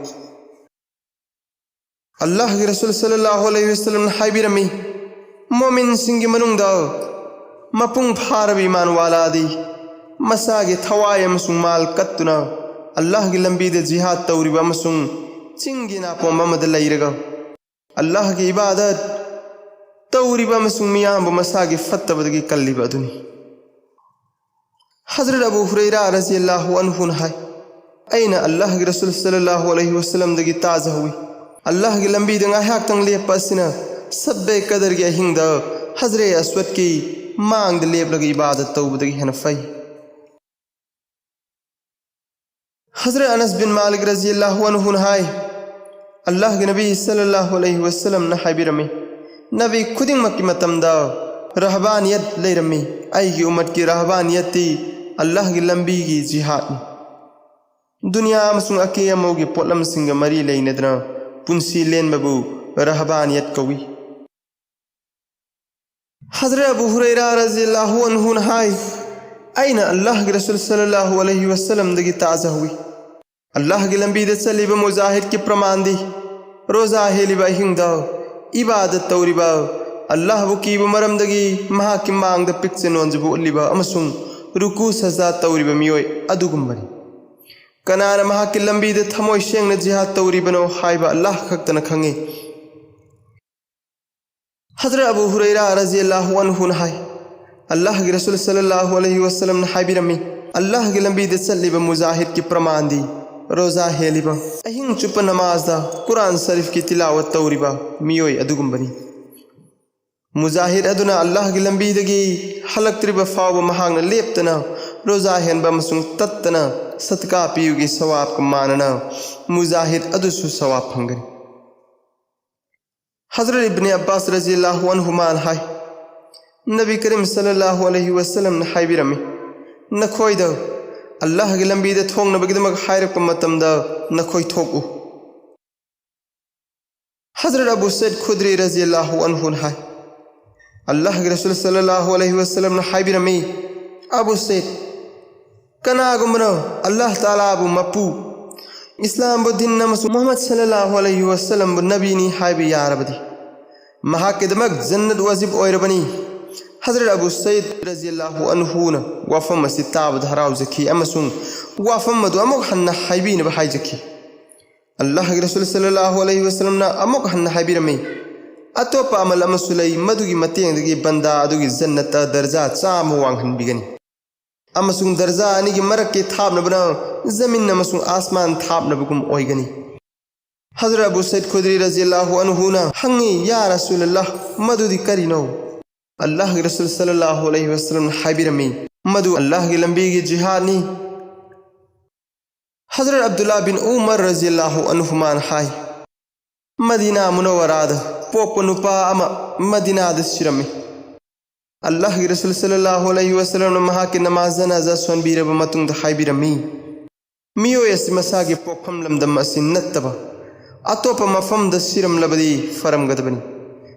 ꯑꯜꯂꯥꯍꯒꯤ ꯔꯁꯨꯜ ꯁꯜꯂꯜꯂꯥꯍꯨ ꯑꯂꯩꯍꯤ ꯋꯁꯜꯂꯝꯅ ꯍꯥꯏꯕꯤꯔꯝꯃꯤ, "ꯃꯣꯃꯤꯟꯁꯤꯡꯒꯤ ꯃꯅꯨꯡꯗ ꯃꯄꯨꯡ ꯐꯥꯔꯕ ꯏꯃꯥꯟ ꯋꯥꯂꯥꯗꯤ ꯃꯁꯥꯒꯤ ꯊꯋꯥꯏ ꯑꯃꯁꯨꯡ ꯃꯥꯜ ꯀꯠꯇꯨꯅ ꯑꯜꯂꯥꯍꯒꯤ ꯂꯝꯕꯤꯗ ꯖꯤꯍꯥꯗ ꯇꯧꯔꯤꯕ ꯑꯃꯁꯨꯡ ꯆꯤꯡꯒꯤ ꯅꯥꯄꯣꯝ ꯑꯃꯗ ꯂꯩꯔꯒ ꯑꯜꯂꯥꯍꯒꯤ ꯏꯕꯥꯗꯠ ꯇꯧꯔꯤꯕ ꯑꯃꯁꯨꯡ ꯃꯤꯌꯥꯝꯕꯨ ꯃꯁꯥꯒꯤ ꯐꯠꯇꯕꯗꯒꯤ ꯀꯜꯂꯤꯕ ꯑꯗꯨꯅꯤ"꯫ ꯍꯖꯔꯠ ꯑꯕꯨ ꯍꯨꯔꯩꯔꯥ ꯔꯖꯤꯌꯜꯂꯥꯍꯨ ꯑꯟꯍꯨꯅ ꯍꯥꯏ, "ꯑꯩꯅ ꯑꯜꯂꯥꯍꯒꯤ ꯔꯁꯨꯜ ꯁꯜꯂꯜꯂꯥꯍꯨ ꯑꯂꯩꯍꯤ ꯋꯁꯜꯂꯝꯗꯒꯤ ꯇꯥꯖꯍꯧꯏ, ꯑꯜꯂꯥꯍꯒꯤ ꯂꯝꯕꯤꯗ ꯉꯥꯏꯍꯥꯛꯇꯪ ꯂꯦꯞꯄ ꯑꯁꯤꯅ ꯁꯕꯕꯦ ꯀꯗꯔꯒꯤ ꯑꯍꯤꯡꯗ ꯍꯖꯔꯦ ꯑꯁꯋꯗꯀꯤ ꯃꯥꯡꯗ ꯂꯦꯞꯂꯒ ꯏꯕꯥꯗꯠ ꯇꯧꯕꯗꯒꯤ ꯍꯦꯟꯅ ꯐꯩ"꯫ ꯍꯖꯔꯠ ꯑꯅꯁ ꯕꯤꯟ ꯃꯥꯂꯤꯛ ꯔꯖꯤꯌꯜꯂꯥꯍꯨ ꯑꯟꯍꯨꯅ ꯍꯥꯏ, ꯑꯜꯂꯥꯍꯒꯤ ꯅꯕꯤ ꯁꯜꯂꯜꯂꯥꯍꯨ ꯑꯂꯩꯍꯤ ꯋꯁꯜꯂꯝꯅ ꯍꯥꯏꯕꯤꯔꯝꯃꯤ, "ꯅꯕꯤ ꯈꯨꯗꯤꯡꯃꯛꯀꯤ ꯃꯇꯝꯗ ꯔꯍꯕꯥꯅꯤꯌꯠ ꯂꯩꯔꯝꯃꯤ꯫ ꯑꯩꯒꯤ ꯎꯝꯃꯠꯀꯤ ꯔꯍꯕꯥꯅꯤꯌꯠꯇꯤ ꯑꯜꯂꯥꯍꯒꯤ ꯂꯝꯕꯤꯒꯤ ꯖꯤꯍꯥꯗꯅꯤ"꯫ ꯗꯨꯅꯤꯌꯥ ꯑꯃꯁꯨꯡ ꯑꯀꯦ ꯑꯃꯧꯒꯤ ꯄꯣꯠꯂꯝꯁꯤꯡꯒ ꯃꯔꯤ ꯂꯩꯅꯗꯅ ꯄꯨꯟꯁꯤ ꯂꯦꯟꯕꯕꯨ ꯔꯍꯕꯥꯅꯤꯌꯠ ꯀꯧꯏ꯫ ꯍꯖꯔꯠ ꯑꯕꯨ ꯍꯨꯔꯩꯔꯥ ꯔꯖꯤꯌꯜꯂꯥꯍꯨ ꯑꯟꯍꯨꯅ ꯍꯥꯏ, "ꯑꯩꯅ ꯑꯜꯂꯥꯍꯒꯤ ꯔꯁꯨꯜ ꯁꯜꯂꯜꯂꯥꯍꯨ ꯑꯂꯩꯍꯤ ꯋꯁꯜꯂꯝꯗꯒꯤ ꯇꯥꯖꯍꯧꯏ, ꯑꯜꯂꯥꯍꯒꯤ ꯂꯝꯕꯤꯗ ꯆꯠꯂꯤꯕ ꯃꯨꯖꯥꯍꯤꯗꯀꯤ ꯄ꯭ꯔꯃꯥꯟꯗꯤ ꯔꯣꯖꯥ ꯍꯦꯜꯂꯤꯕ ꯑꯍꯤꯡꯗ ꯏꯕꯥꯗꯠ ꯇꯧꯔꯤꯕ, ꯑꯜꯂꯥꯍꯕꯨ ꯀꯤꯕ ꯃꯔꯝꯗꯒꯤ ꯃꯍꯥꯛꯀꯤ ꯃꯥꯡꯗ ꯄꯤꯛꯆ ꯅꯣꯟꯖꯕ ꯎꯠꯂꯤꯕ ꯑꯃꯁꯨꯡ ꯔꯨꯀꯨ ꯁꯖꯗꯥ ꯇꯧꯔꯤꯕ ꯃꯤꯑꯣꯏ ꯑꯗꯨꯒꯨꯝꯕꯅꯤ꯫ ꯀꯅꯥꯅ ꯃꯍꯥꯛꯀꯤ ꯂꯝꯕꯤꯗ ꯊꯃꯣꯏ ꯁꯦꯡꯅ ꯖꯤꯍꯥꯗ ꯇꯧꯔꯤꯕꯅꯣ ꯍꯥꯏꯕ ꯑꯜꯂꯥꯍ ꯈꯛꯇꯅ ꯈꯪꯏ"꯫ ꯍꯖꯔꯠ ꯑꯕꯨ ꯍꯨꯔꯩꯔꯥ ꯔꯖꯤꯌꯜꯂꯥꯍꯨ ꯑꯟꯍꯨꯅ ꯍꯥꯏ, ꯑꯜꯂꯥꯍꯒꯤ ꯔꯁꯨꯜ ꯁꯜꯂꯜꯂꯥꯍꯨ ꯑꯂꯩꯍꯤ ꯋꯁꯜꯂꯝꯅ ꯍꯥꯏꯕꯤꯔꯝꯃꯤ, "ꯑꯜꯂꯥꯍꯒꯤ ꯂꯝꯕꯤꯗ ꯆꯠꯂꯤꯕ ꯃꯨꯖꯥꯍꯤꯗꯀꯤ ꯄ꯭ꯔꯃꯥꯟꯗꯤ ꯔꯣꯖꯥ ꯍꯦꯜꯂꯤꯕ, ꯑꯍꯤꯡ ꯆꯨꯞꯄ ꯅꯃꯥꯖꯗ ꯀꯨꯔꯥꯟ ꯁꯔꯤꯐꯀꯤ ꯇꯤꯂꯥꯋꯠ ꯇꯧꯔꯤꯕ ꯃꯤꯑꯣꯏ ꯑꯗꯨꯒꯨꯝꯕꯅꯤ"꯫ ꯃꯨꯖꯥꯍꯤꯗ ꯑꯗꯨꯅ ꯑꯜꯂꯥꯍꯒꯤ ꯂꯝꯕꯤꯗꯒꯤ ꯍꯜꯂꯛꯇ꯭ꯔꯤꯕ ꯐꯥꯎꯕ ꯃꯍꯥꯛꯅ ꯂꯦꯞꯇꯅ ꯔꯣꯖꯥ ꯍꯦꯟꯕ ꯑꯃꯁꯨꯡ ꯇꯠꯇꯅ ꯁꯗꯀꯥ ꯄꯤꯕꯒꯤ ꯁꯋꯥꯕꯀ ꯃꯥꯟꯅꯅ ꯃꯨꯖꯥꯍꯤꯗ ꯑꯗꯨꯁꯨ ꯁꯋꯥꯕ ꯐꯪꯒꯅꯤ꯫ ꯍꯖꯔꯠ ꯏꯕꯅꯤ ꯑꯕꯥꯁ ꯔꯖꯤꯌꯜꯂꯥꯍꯨ ꯑꯟꯍꯨꯃꯥꯅ ꯍꯥꯏ, ꯅꯕꯤ ꯀꯔꯤꯝ ꯁꯜꯂꯜꯂꯥꯍꯨ ꯑꯂꯩꯍꯤ ꯋꯁꯜꯂꯝꯅ ꯍꯥꯏꯕꯤꯔꯝꯃꯤ, "ꯅꯈꯣꯏꯗ ꯑꯜꯂꯥꯍꯒꯤ ꯂꯝꯕꯤꯗ ꯊꯣꯡꯅꯕꯒꯤꯗꯃꯛ ꯍꯥꯏꯔꯛꯄ ꯃꯇꯝꯗ ꯅꯈꯣꯏ ꯊꯣꯛꯎ"꯫ ꯍꯖꯔꯠ ꯑꯕꯨ ꯁꯩꯗ ꯈꯨꯗ꯭ꯔꯤ ꯔꯖꯤꯌꯜꯂꯥꯍꯨ ꯑꯟꯍꯨꯅ ꯍꯥꯏ, ꯑꯜꯂꯥꯍꯒꯤ ꯔꯁꯨꯜ ꯁꯜꯂꯜꯂꯥꯍꯨ ꯑꯂꯩꯍꯤ ꯋꯁꯜꯂꯝꯅ ꯍꯥꯏꯕꯤꯔꯝꯃꯤ, "ꯑꯕꯨ ꯁꯩꯗ, ꯀꯅꯥꯒꯨꯝꯕꯅ ꯑꯜꯂꯥꯍ ꯇꯥꯂꯥꯕꯨ ꯃꯄꯨ, ꯏꯁꯂꯥꯝꯕꯨ ꯗꯤꯟ ꯑꯃꯁꯨꯡ ꯃꯨꯍꯝꯃꯗ ꯁꯜꯂꯜꯂꯥꯍꯨ ꯑꯂꯩꯍꯤ ꯋꯁꯜꯂꯝꯕꯨ ꯅꯕꯤꯅꯤ ꯍꯥꯏꯕ ꯌꯥꯔꯕꯗꯤ, ꯃꯍꯥꯛꯀꯤꯗꯃꯛ ꯖꯟꯅꯠ ꯋꯥꯖꯤꯕ ꯑꯣꯏꯔꯕꯅꯤ"꯫ ꯍꯖꯔꯠ ꯑꯕꯨ ꯁꯩꯗ ꯔꯖꯤꯌꯜꯂꯥꯍꯨ ꯑꯟꯍꯨꯅ ꯋꯥꯐꯝ ꯑꯁꯤ ꯇꯥꯕꯗ ꯍꯔꯥꯎꯖꯈꯤ ꯑꯃꯁꯨꯡ ꯋꯥꯐꯝ ꯑꯗꯨ ꯑꯃꯨꯛ ꯍꯟꯅ ꯍꯥꯏꯕꯤꯅꯕ ꯍꯥꯏꯖꯈꯤ꯫ ꯑꯜꯂꯥꯍꯒꯤ ꯔꯁꯨꯜ ꯁꯜꯂꯜꯂꯥꯍꯨ ꯑꯂꯩꯍꯤ ꯋꯁꯜꯂꯝꯅ ꯑꯃꯨꯛ ꯍꯟꯅ ꯍꯥꯏꯕꯤꯔꯝꯃꯤ, "ꯑꯇꯣꯞꯄ ꯑꯃꯜ ꯑꯃꯁꯨ ꯂꯩ, ꯃꯗꯨꯒꯤ ꯃꯇꯦꯡꯗꯒꯤ ꯕꯟꯗꯥ ꯑꯗꯨꯒꯤ ꯖꯟꯅꯠꯇ ꯗꯔꯖꯥ ꯆꯥꯝꯃ ꯋꯥꯡꯍꯟꯕꯤꯒꯅꯤ꯫ ꯑꯃꯁꯨꯡ ꯗꯔꯖꯥ ꯑꯅꯤꯒꯤ ꯃꯔꯛꯀꯤ ꯊꯥꯞꯅꯕꯅ ꯖꯃꯤꯟ ꯑꯃꯁꯨꯡ ꯑꯥꯁꯃꯥꯟ ꯊꯥꯞꯅꯕꯒꯨꯝ ꯑꯣꯏꯒꯅꯤ"꯫ ꯍꯖꯔꯠ ꯑꯕꯨ ꯁꯩꯗ ꯈꯨꯗ꯭ꯔꯤ ꯔꯖꯤꯌꯜꯂꯥꯍꯨ ꯑꯟꯍꯨꯅ ꯍꯪꯉꯤ, "ꯌꯥ ꯔꯁꯨꯂꯜꯂꯥꯍ, ꯃꯗꯨꯗꯤ ꯀꯔꯤꯅꯣ?" ꯑꯜꯂꯥꯍꯒꯤ ꯔꯁꯨꯜ ꯁꯜꯂꯜꯂꯥꯍꯨ ꯑꯂꯩꯍꯤ ꯋꯁꯜꯂꯝꯅ ꯍꯥꯏꯕꯤꯔꯝꯃꯤ, "ꯃꯗꯨ ꯑꯜꯂꯥꯍꯒꯤ ꯂꯝꯕꯤꯒꯤ ꯖꯤꯍꯥꯗꯅꯤ"꯫ ꯍꯖꯔꯠ ꯑꯕꯗꯨꯜꯂꯥ ꯕꯤꯟ ꯎꯃꯔ ꯔꯖꯤꯌꯜꯂꯥꯍꯨ ꯑꯟꯍꯨꯃꯥꯅ ꯍꯥꯏ, ꯃꯗꯤꯅꯥ ꯃꯨꯅꯧꯋꯔꯥꯗ ꯄꯣꯛꯄ ꯅꯨꯄꯥ ꯑꯃ ꯃꯗꯤꯅꯥꯗ ꯁꯤꯔꯝꯃꯤ꯫ ꯑꯜꯂꯥꯍꯒꯤ ꯔꯁꯨꯜ ꯁꯜꯂꯜꯂꯥꯍꯨ ꯑꯂꯩꯍꯤ ꯋꯁꯜꯂꯝꯅ ꯃꯍꯥꯛꯀꯤ ꯅꯃꯥꯖ ꯖꯅꯥꯖꯥ ꯁꯣꯟꯕꯤꯔꯕ ꯃꯇꯨꯡꯗ ꯍꯥꯏꯕꯤꯔꯝꯃꯤ, "ꯃꯤꯑꯣꯏ ꯑꯁꯤ ꯃꯁꯥꯒꯤ ꯄꯣꯛꯐꯝ ꯂꯝꯗꯝ ꯑꯁꯤ ꯅꯠꯇꯕ ꯑꯇꯣꯞꯄ ꯃꯐꯝꯗ ꯁꯤꯔꯝꯂꯕꯗꯤ ꯐꯔꯝꯒꯗꯕꯅꯤ"꯫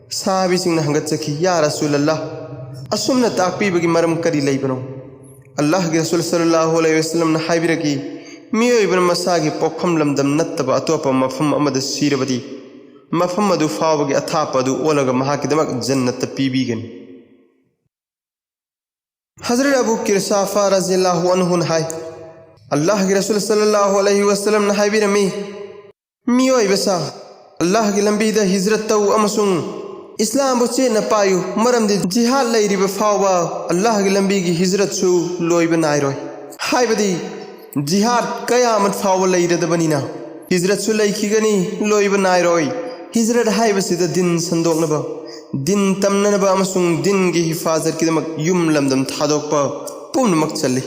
ꯁꯍꯥꯕꯤꯁꯤꯡꯅ ꯍꯪꯒꯠꯆꯈꯤ, "ꯌꯥ ꯔꯁꯨꯂꯜꯂꯥꯍ, ꯑꯁꯨꯝꯅ ꯇꯥꯛꯄꯤꯕꯒꯤ ꯃꯔꯝ ꯀꯔꯤ ꯂꯩꯕꯅꯣ?" ꯑꯜꯂꯥꯍꯒꯤ ꯔꯁꯨꯜ ꯁꯜꯂꯜꯂꯥꯍꯨ ꯑꯂꯩꯍꯤ ꯋꯁꯜꯂꯝꯅ ꯍꯥꯏꯕꯤꯔꯛꯈꯤ, "ꯃꯤꯑꯣꯏꯕꯅ ꯃꯁꯥꯒꯤ ꯄꯣꯛꯐꯝ ꯂꯝꯗꯝ ꯅꯠꯇꯕ ꯑꯇꯣꯞꯄ ꯃꯐꯝ ꯑꯃꯗ ꯁꯤꯔꯕꯗꯤ, ꯃꯐꯝ ꯑꯗꯨ ꯐꯥꯎꯕꯒꯤ ꯑꯊꯥꯞꯄ ꯑꯗꯨ ꯑꯣꯜꯂꯒ ꯃꯍꯥꯛꯀꯤꯗꯃꯛ ꯖꯟꯅꯠꯇ ꯄꯤꯕꯤꯒꯅꯤ"꯫ ꯍꯖꯔꯠ ꯑꯕꯨ ꯀꯤꯔꯁꯥꯐꯥ ꯔꯖꯤꯌꯜꯂꯥꯍꯨ ꯑꯟꯍꯨꯅ ꯍꯥꯏ, ꯑꯜꯂꯥꯍꯒꯤ ꯔꯁꯨꯜ ꯁꯜꯂꯜꯂꯥꯍꯨ ꯑꯂꯩꯍꯤ ꯋꯁꯜꯂꯝꯅ ꯍꯥꯏꯕꯤꯔꯝꯃꯤ, "ꯃꯤꯑꯣꯏꯕ ꯁꯥ, ꯑꯜꯂꯥꯍꯒꯤ ꯂꯝꯕꯤꯗ ꯍꯤꯖꯔꯠ ꯇꯧ ꯑꯃꯁꯨꯡ ꯏꯁꯂꯥꯝꯕꯨ ꯆꯦꯠꯅ ꯄꯥꯏꯌꯨ, ꯃꯔꯝꯗꯤ ꯖꯤꯍꯥꯗ ꯂꯩꯔꯤꯕ ꯐꯥꯎꯕ ꯑꯜꯂꯥꯍꯒꯤ ꯂꯝꯕꯤꯒꯤ ꯍꯤꯖꯔꯠꯁꯨ ꯂꯣꯏꯕ ꯅꯥꯏꯔꯣꯏ"꯫ ꯍꯥꯏꯕꯗꯤ ꯖꯤꯍꯥꯗ ꯀꯌꯥꯃꯠ ꯐꯥꯎꯕ ꯂꯩꯔꯗꯕꯅꯤꯅ ꯍꯤꯖꯔꯠꯁꯨ ꯂꯩꯈꯤꯒꯅꯤ, ꯂꯣꯏꯕ ꯅꯥꯏꯔꯣꯏ꯫ ꯍꯤꯖꯔꯠ ꯍꯥꯏꯕꯁꯤꯗ ꯗꯤꯟ ꯁꯟꯗꯣꯛꯅꯕ, ꯗꯤꯟ ꯇꯝꯅꯅꯕ ꯑꯃꯁꯨꯡ ꯗꯤꯟꯒꯤ ꯍꯤꯐꯥꯖꯠꯀꯤꯗꯃꯛ ꯌꯨꯝ ꯂꯝꯗꯝ ꯊꯥꯗꯣꯛꯄ ꯄꯨꯝꯅꯃꯛ ꯆꯜꯂꯤ꯫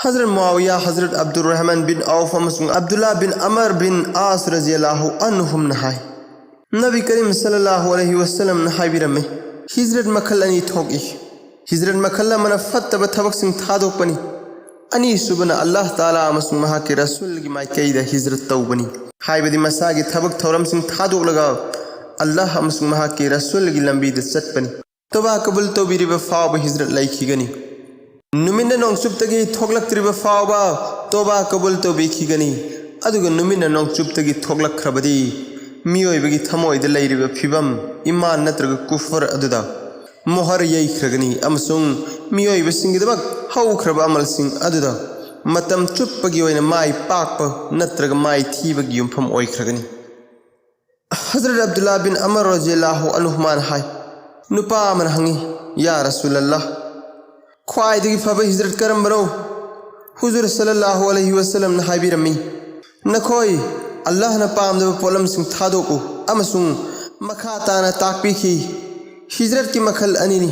ꯍꯖꯔꯠ ꯃꯨꯑꯥꯋꯤꯌꯥ, ꯍꯖꯔꯠ ꯑꯕꯗꯨꯔ ꯔꯍꯃꯥꯟ ꯕꯤꯟ ꯑꯧꯐ ꯑꯃꯁꯨꯡ ꯑꯕꯗꯨꯜꯂꯥ ꯕꯤꯟ ꯑꯃꯔ ꯕꯤꯟ ꯑꯥꯁ ꯔꯖꯤꯌꯜꯂꯥꯍꯨ ꯑꯟꯍꯨꯝꯅ ꯍꯥꯏ, ꯅꯕꯤ ꯀꯔꯤꯝ ꯁꯜꯂꯜꯂꯥꯍꯨ ꯑꯂꯩꯍꯤ ꯋꯁꯜꯂꯝꯅ ꯍꯥꯏꯕꯤꯔꯝꯃꯤ, ꯍꯤꯖ꯭ꯔꯠ ꯃꯈꯜ ꯑꯅꯤ ꯊꯣꯛꯏ꯫ ꯍꯤꯖ꯭ꯔꯠ ꯃꯈꯜ ꯑꯃꯅ ꯐꯠꯇꯕ ꯊꯕꯛꯁꯤꯡ ꯊꯥꯗꯣꯛꯄꯅꯤ, ꯑꯅꯤꯁꯨꯕꯅ ꯑꯜꯂꯥꯍ ꯇꯥꯂꯥ ꯑꯃꯁꯨꯡ ꯃꯍꯥꯛꯀꯤ ꯔꯁꯨꯜꯒꯤ ꯃꯥꯏꯀꯩꯗ ꯍꯤꯖ꯭ꯔꯠ ꯇꯧꯕꯅꯤ, ꯍꯥꯏꯕꯗꯤ ꯃꯁꯥꯒꯤ ꯊꯕꯛ ꯊꯧꯔꯝꯁꯤꯡ ꯊꯥꯗꯣꯛꯂꯒ ꯑꯜꯂꯥꯍ ꯑꯃꯁꯨꯡ ꯃꯍꯥꯛꯀꯤ ꯔꯁꯨꯜꯒꯤ ꯂꯝꯕꯤꯗ ꯆꯠꯄꯅꯤ꯫ ꯇꯣꯕꯥ ꯀꯕꯨꯜ ꯇꯧꯕꯤꯔꯤꯕ ꯐꯥꯎꯕ ꯍꯤꯖ꯭ꯔꯠ ꯂꯩꯈꯤꯒꯅꯤ꯫ ꯅꯨꯃꯤꯠꯅ ꯅꯣꯡꯆꯨꯞꯇꯒꯤ ꯊꯣꯛꯂꯛꯇ꯭ꯔꯤꯕ ꯐꯥꯎꯕ ꯇꯣꯕꯥ ꯀꯕꯨꯜ ꯇꯧꯕꯤꯈꯤꯒꯅꯤ꯫ ꯑꯗꯨꯒ ꯅꯨꯃꯤꯠꯅ ꯅꯣꯡꯆꯨꯞꯇꯒꯤ ꯊꯣꯛꯂꯛꯈ꯭ꯔꯕꯗꯤ ꯃꯤꯑꯣꯏꯕꯒꯤ ꯊꯃꯣꯏꯗ ꯂꯩꯔꯤꯕ ꯐꯤꯕꯝ, ꯏꯃꯥꯟ ꯅꯠꯇ꯭ꯔꯒ ꯀꯨꯐꯔ ꯑꯗꯨꯗ ꯃꯣꯍꯔ ꯌꯩꯈ꯭ꯔꯒꯅꯤ ꯑꯃꯁꯨꯡ ꯃꯤꯑꯣꯏꯕꯁꯤꯡꯒꯤꯗꯃꯛ ꯍꯧꯈ꯭ꯔꯕ ꯑꯃꯜꯁꯤꯡ ꯑꯗꯨꯗ ꯃꯇꯝ ꯆꯨꯞꯄꯒꯤ ꯑꯣꯏꯅ ꯃꯥꯏ ꯄꯥꯛꯄ ꯅꯠꯇ꯭ꯔꯒ ꯃꯥꯏ ꯊꯤꯕꯒꯤ ꯌꯨꯝꯐꯝ ꯑꯣꯏꯈ꯭ꯔꯒꯅꯤ꯫ ꯍꯖꯔꯠ ꯑꯕꯗꯨꯜꯂꯥ ꯕꯤꯟ ꯑꯃꯔ ꯔꯖꯤꯌꯜꯂꯥꯍꯨ ꯑꯟꯍꯨꯃꯥꯅ ꯍꯥꯏ, ꯅꯨꯄꯥ ꯑꯃꯅ ꯍꯪꯉꯤ, "ꯌꯥ ꯔꯁꯨꯂꯜꯂꯥꯍ, ꯈ꯭ꯋꯥꯏꯗꯒꯤ ꯐꯕ ꯍꯤꯖ꯭ꯔꯠ ꯀꯔꯝꯕꯅꯣ?" ꯍꯨꯖꯨꯔ ꯁꯜꯂꯜꯂꯥꯍꯨ ꯑꯂꯩꯍꯤ ꯋꯁꯜꯂꯝꯅ ꯍꯥꯏꯕꯤꯔꯝꯃꯤ, "ꯅꯈꯣꯏ ꯑꯜꯂꯥꯍꯅ ꯄꯥꯝꯗꯕ ꯄꯣꯠꯂꯝꯁꯤꯡ ꯊꯥꯗꯣꯛꯎ" ꯑꯃꯁꯨꯡ ꯃꯈꯥ ꯇꯥꯅ ꯇꯥꯛꯄꯤꯈꯤ, ꯍꯤꯖ꯭ꯔꯠꯀꯤ ꯃꯈꯜ ꯑꯅꯤꯅꯤ꯫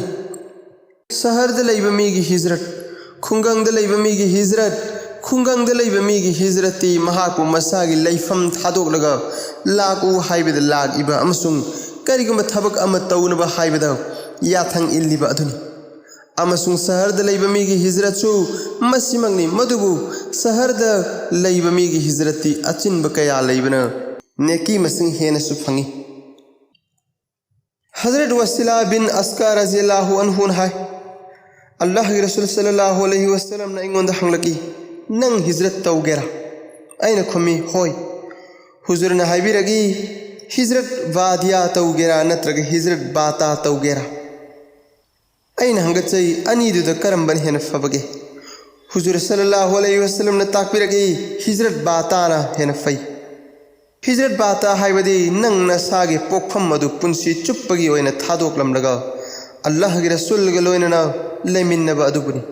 ꯁꯍꯔꯗ ꯂꯩꯕ ꯃꯤꯒꯤ ꯍꯤꯖ꯭ꯔꯠ, ꯈꯨꯡꯒꯪꯗ ꯂꯩꯕ ꯃꯤꯒꯤ ꯍꯤꯖ꯭ꯔꯠ꯫ ꯈꯨꯡꯒꯪꯗ ꯂꯩꯕ ꯃꯤꯒꯤ ꯍꯤꯖ꯭ꯔꯠꯇꯤ ꯃꯍꯥꯛꯄꯨ ꯃꯁꯥꯒꯤ ꯂꯩꯐꯝ ꯊꯥꯗꯣꯛꯂꯒ ꯂꯥꯛꯎ ꯍꯥꯏꯕꯗ ꯂꯥꯛꯏꯕ ꯑꯃꯁꯨꯡ ꯀꯔꯤꯒꯨꯝꯕ ꯊꯕꯛ ꯑꯃ ꯇꯧꯅꯕ ꯍꯥꯏꯕꯗ ꯌꯥꯊꯪ ꯏꯜꯂꯤꯕ ꯑꯗꯨꯅꯤ꯫ ꯑꯃꯁꯨꯡ ꯁꯍꯔꯗ ꯂꯩꯕ ꯃꯤꯒꯤ ꯍꯤꯖ꯭ꯔꯠꯁꯨ ꯃꯁꯤꯃꯛꯅꯤ, ꯃꯗꯨꯕꯨ ꯁꯍꯔꯗ ꯂꯩꯕ ꯃꯤꯒꯤ ꯍꯤꯖ꯭ꯔꯠꯇꯤ ꯑꯆꯤꯟꯕ ꯀꯌꯥ ꯂꯩꯕꯅ ꯅꯦꯀꯤ ꯃꯁꯤꯡ ꯍꯦꯟꯅꯁꯨ ꯐꯪꯏ꯫ ꯍꯖꯔꯠ ꯋꯁꯤꯂꯥ ꯕꯤꯟ ꯑꯁꯀꯥ ꯔꯖꯤꯌꯜꯂꯥꯍꯨ ꯑꯟꯍꯨꯅ ꯍꯥꯏ, "ꯑꯜꯂꯥꯍꯒꯤ ꯔꯁꯨꯜ ꯁꯜꯂꯜꯂꯥꯍꯨ ꯑꯂꯩꯍꯤ ꯋꯁꯜꯂꯝꯅ ꯑꯩꯉꯣꯟꯗ ꯍꯪꯂꯛꯏ, 'ꯅꯪ ꯍꯤꯖ꯭ꯔꯠ ꯇꯧꯒꯦꯔꯥ?' ꯑꯩꯅ ꯈꯨꯝꯃꯤ, 'ꯍꯣꯏ.' ꯍꯨꯖꯨꯔꯅ ꯍꯥꯏꯕꯤꯔꯛꯏ, 'ꯍꯤꯖ꯭ꯔꯠ ꯋꯥꯗꯤꯌꯥ ꯇꯧꯒꯦꯔꯥ ꯅꯠꯇ꯭ꯔꯒ ꯍꯤꯖ꯭ꯔꯠ ꯕꯥꯇꯥ ꯇꯧꯒꯦꯔꯥ?' ꯑꯩꯅ ꯍꯪꯒꯠꯆꯩ, 'ꯑꯅꯤꯗꯨꯗ ꯀꯔꯝꯕꯅ ꯍꯦꯟꯅ ꯐꯕꯒꯦ?' ꯍꯨꯖꯨꯔ ꯁꯜꯂꯜꯂꯥꯍꯨ ꯑꯂꯩꯍꯤ ꯋꯁꯜꯂꯝꯅ ꯇꯥꯛꯄꯤꯔꯛꯏ, "ꯍꯤꯖ꯭ꯔꯠ ꯕꯥꯇꯥꯅ ꯍꯦꯟꯅ ꯐꯩ"꯫ ꯍꯤꯖ꯭ꯔꯠ ꯕꯥꯇꯥ ꯍꯥꯏꯕꯗꯤ ꯅꯪ ꯅꯁꯥꯒꯤ ꯄꯣꯛꯐꯝ ꯑꯗꯨ ꯄꯨꯟꯁꯤ ꯆꯨꯞꯄꯒꯤ ꯑꯣꯏꯅ ꯊꯥꯗꯣꯛꯂꯝꯂꯒ ꯑꯜꯂꯥꯍꯒꯤ ꯔꯁꯨꯜꯒ ꯂꯣꯏꯅꯅ ꯂꯩꯃꯤꯟꯅꯕ ꯑꯗꯨꯕꯨꯅꯤ꯫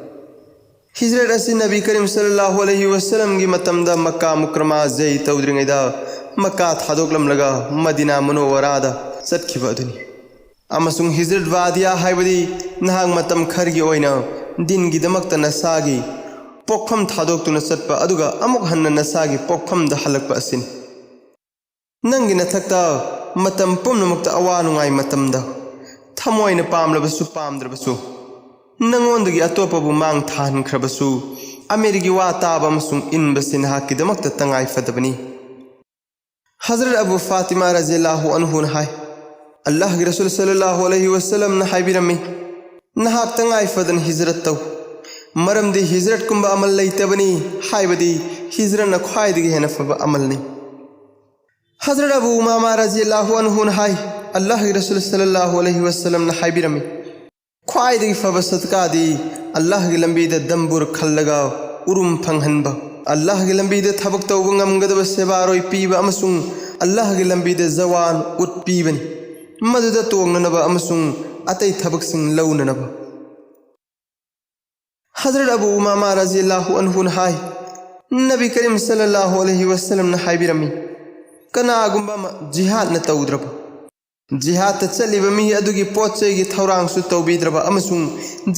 ꯍꯤꯖ꯭ꯔꯠ ꯑꯁꯤ ꯅꯕꯤ ꯀꯔꯤꯝ ꯁꯜꯂꯜꯂꯥꯍꯨ ꯑꯂꯩꯍꯤ ꯋꯁꯜꯂꯝꯒꯤ ꯃꯇꯝꯗ ꯃꯛꯀꯥ ꯃꯨꯀꯔꯃꯥ ꯖꯩ ꯇꯧꯗ꯭ꯔꯤꯉꯩꯗ ꯃꯛꯀꯥ ꯊꯥꯗꯣꯛꯂꯝꯂꯒ ꯃꯗꯤꯅꯥ ꯃꯨꯅꯧꯋꯔꯥꯗ ꯆꯠꯈꯤꯕ ꯑꯗꯨꯅꯤ꯫ ꯑꯃꯁꯨꯡ ꯍꯤꯖ꯭ꯔꯠ ꯋꯥꯗꯤꯌꯥ ꯍꯥꯏꯕꯗꯤ ꯅꯍꯥꯛ ꯃꯇꯝ ꯈꯔꯒꯤ ꯑꯣꯏꯅ ꯗꯤꯟꯒꯤꯗꯃꯛꯇ ꯅꯁꯥꯒꯤ ꯄꯣꯛꯐꯝ ꯊꯥꯗꯣꯛꯇꯨꯅ ꯆꯠꯄ ꯑꯗꯨꯒ ꯑꯃꯨꯛ ꯍꯟꯅ ꯅꯁꯥꯒꯤ ꯄꯣꯛꯐꯝꯗ ꯍꯜꯂꯛꯄ ꯑꯁꯤꯅꯤ꯫ ꯅꯪꯒꯤ ꯅꯊꯛꯇ ꯃꯇꯝ ꯄꯨꯝꯅꯃꯛꯇ ꯑꯋꯥ ꯅꯨꯡꯉꯥꯏ ꯃꯇꯝꯗ ꯊꯃꯣꯏꯅ ꯄꯥꯝꯂꯕꯁꯨ ꯄꯥꯝꯗ꯭ꯔꯕꯁꯨ, ꯅꯉꯣꯟꯗꯒꯤ ꯑꯇꯣꯞꯄꯕꯨ ꯃꯥꯡ ꯊꯥꯍꯟꯈ꯭ꯔꯕꯁꯨ, ꯑꯃꯤꯔꯒꯤ ꯋꯥ ꯇꯥꯕ ꯑꯃꯁꯨꯡ ꯏꯟꯕꯁꯤ ꯅꯍꯥꯛꯀꯤꯗꯃꯛꯇ ꯇꯉꯥꯏ ꯐꯗꯕꯅꯤ꯫ ꯍꯖꯔꯠ ꯑꯕꯨ ꯐꯥꯇꯤꯃꯥ ꯔꯖꯤꯌꯜꯂꯥꯍꯨ ꯑꯟꯍꯨꯅ ꯍꯥꯏ, ꯑꯜꯂꯥꯍꯒꯤ ꯔꯁꯨꯜ ꯁꯜꯂꯜꯂꯥꯍꯨ ꯑꯂꯩꯍꯤ ꯋꯁꯜꯂꯝꯅ ꯍꯥꯏꯕꯤꯔꯝꯃꯤ, ꯅꯍꯥꯛ ꯇꯉꯥꯏ ꯐꯗꯅ ꯍꯤꯖꯔꯠ ꯇꯧ, ꯃꯔꯝꯗꯤ ꯍꯤꯖꯔꯠꯀꯨꯝꯕ ꯑꯃꯜ ꯂꯩꯇꯕꯅꯤ, ꯍꯥꯏꯕꯗꯤ ꯍꯤꯖꯔꯠꯅ ꯈ꯭ꯋꯥꯏꯗꯒꯤ ꯍꯦꯟꯅ ꯐꯕ ꯑꯃꯜꯅꯤ꯫ ꯍꯖꯔꯠ ꯑꯕꯨ ꯎꯃꯥꯃꯥ ꯔꯖꯤꯌꯜꯂꯥꯍꯨ ꯑꯟꯍꯨꯅ ꯍꯥꯏ, ꯑꯜꯂꯥꯍꯒꯤ ꯔꯁꯨꯜ ꯁꯜꯂꯜꯂꯥꯍꯨ ꯑꯂꯩꯍꯤ ꯋꯁꯜꯂꯝꯅ ꯍꯥꯏꯕꯤꯔꯝꯃꯤ, ꯈ꯭ꯋꯥꯏꯗꯒꯤ ꯐꯕ ꯁꯗꯀꯥꯗꯤ ꯑꯜꯂꯥꯍꯒꯤ ꯂꯝꯕꯤꯗ ꯗꯝꯕꯨꯔ ꯈꯜꯂꯒ ꯎꯔꯨꯝ ꯐꯪꯍꯟꯕ, ꯑꯜꯂꯥꯍꯒꯤ ꯂꯝꯕꯤꯗ ꯊꯕꯛ ꯇꯧꯕ ꯉꯝꯒꯗꯕ ꯁꯦꯕꯥꯔꯣꯏ ꯄꯤꯕ ꯑꯃꯁꯨꯡ ꯑꯜꯂꯥꯍꯒꯤ ꯂꯝꯕꯤꯗ ꯖꯋꯥꯟ ꯎꯠ ꯄꯤꯕꯅꯤ, ꯃꯗꯨꯗ ꯇꯣꯡꯅꯅꯕ ꯑꯃꯁꯨꯡ ꯑꯇꯩ ꯊꯕꯛꯁꯤꯡ ꯂꯧꯅꯅꯕ꯫ ꯍꯖꯔꯠ ꯑꯕꯨ ꯎꯃꯥꯃꯥ ꯔꯖꯤꯌꯜꯂꯥꯍꯨ ꯑꯟꯍꯨꯅ ꯍꯥꯏ, ꯅꯕꯤ ꯀꯔꯤꯝ ꯁꯜꯂꯜꯂꯥꯍꯨ ꯑꯂꯩꯍꯤ ꯋꯁꯜꯂꯝꯅ ꯍꯥꯏꯕꯤꯔꯝꯃꯤ, ꯀꯅꯥꯒꯨꯝꯕ ꯑꯃ ꯖꯤꯍꯥꯗꯅ ꯇꯧꯗ꯭ꯔꯕ, ꯖꯤꯍꯥꯗꯇ ꯆꯠꯂꯤꯕ ꯃꯤ ꯑꯗꯨꯒꯤ ꯄꯣꯠ ꯆꯩꯒꯤ ꯊꯧꯔꯥꯡꯁꯨ ꯇꯧꯕꯤꯗ꯭ꯔꯕ ꯑꯃꯁꯨꯡ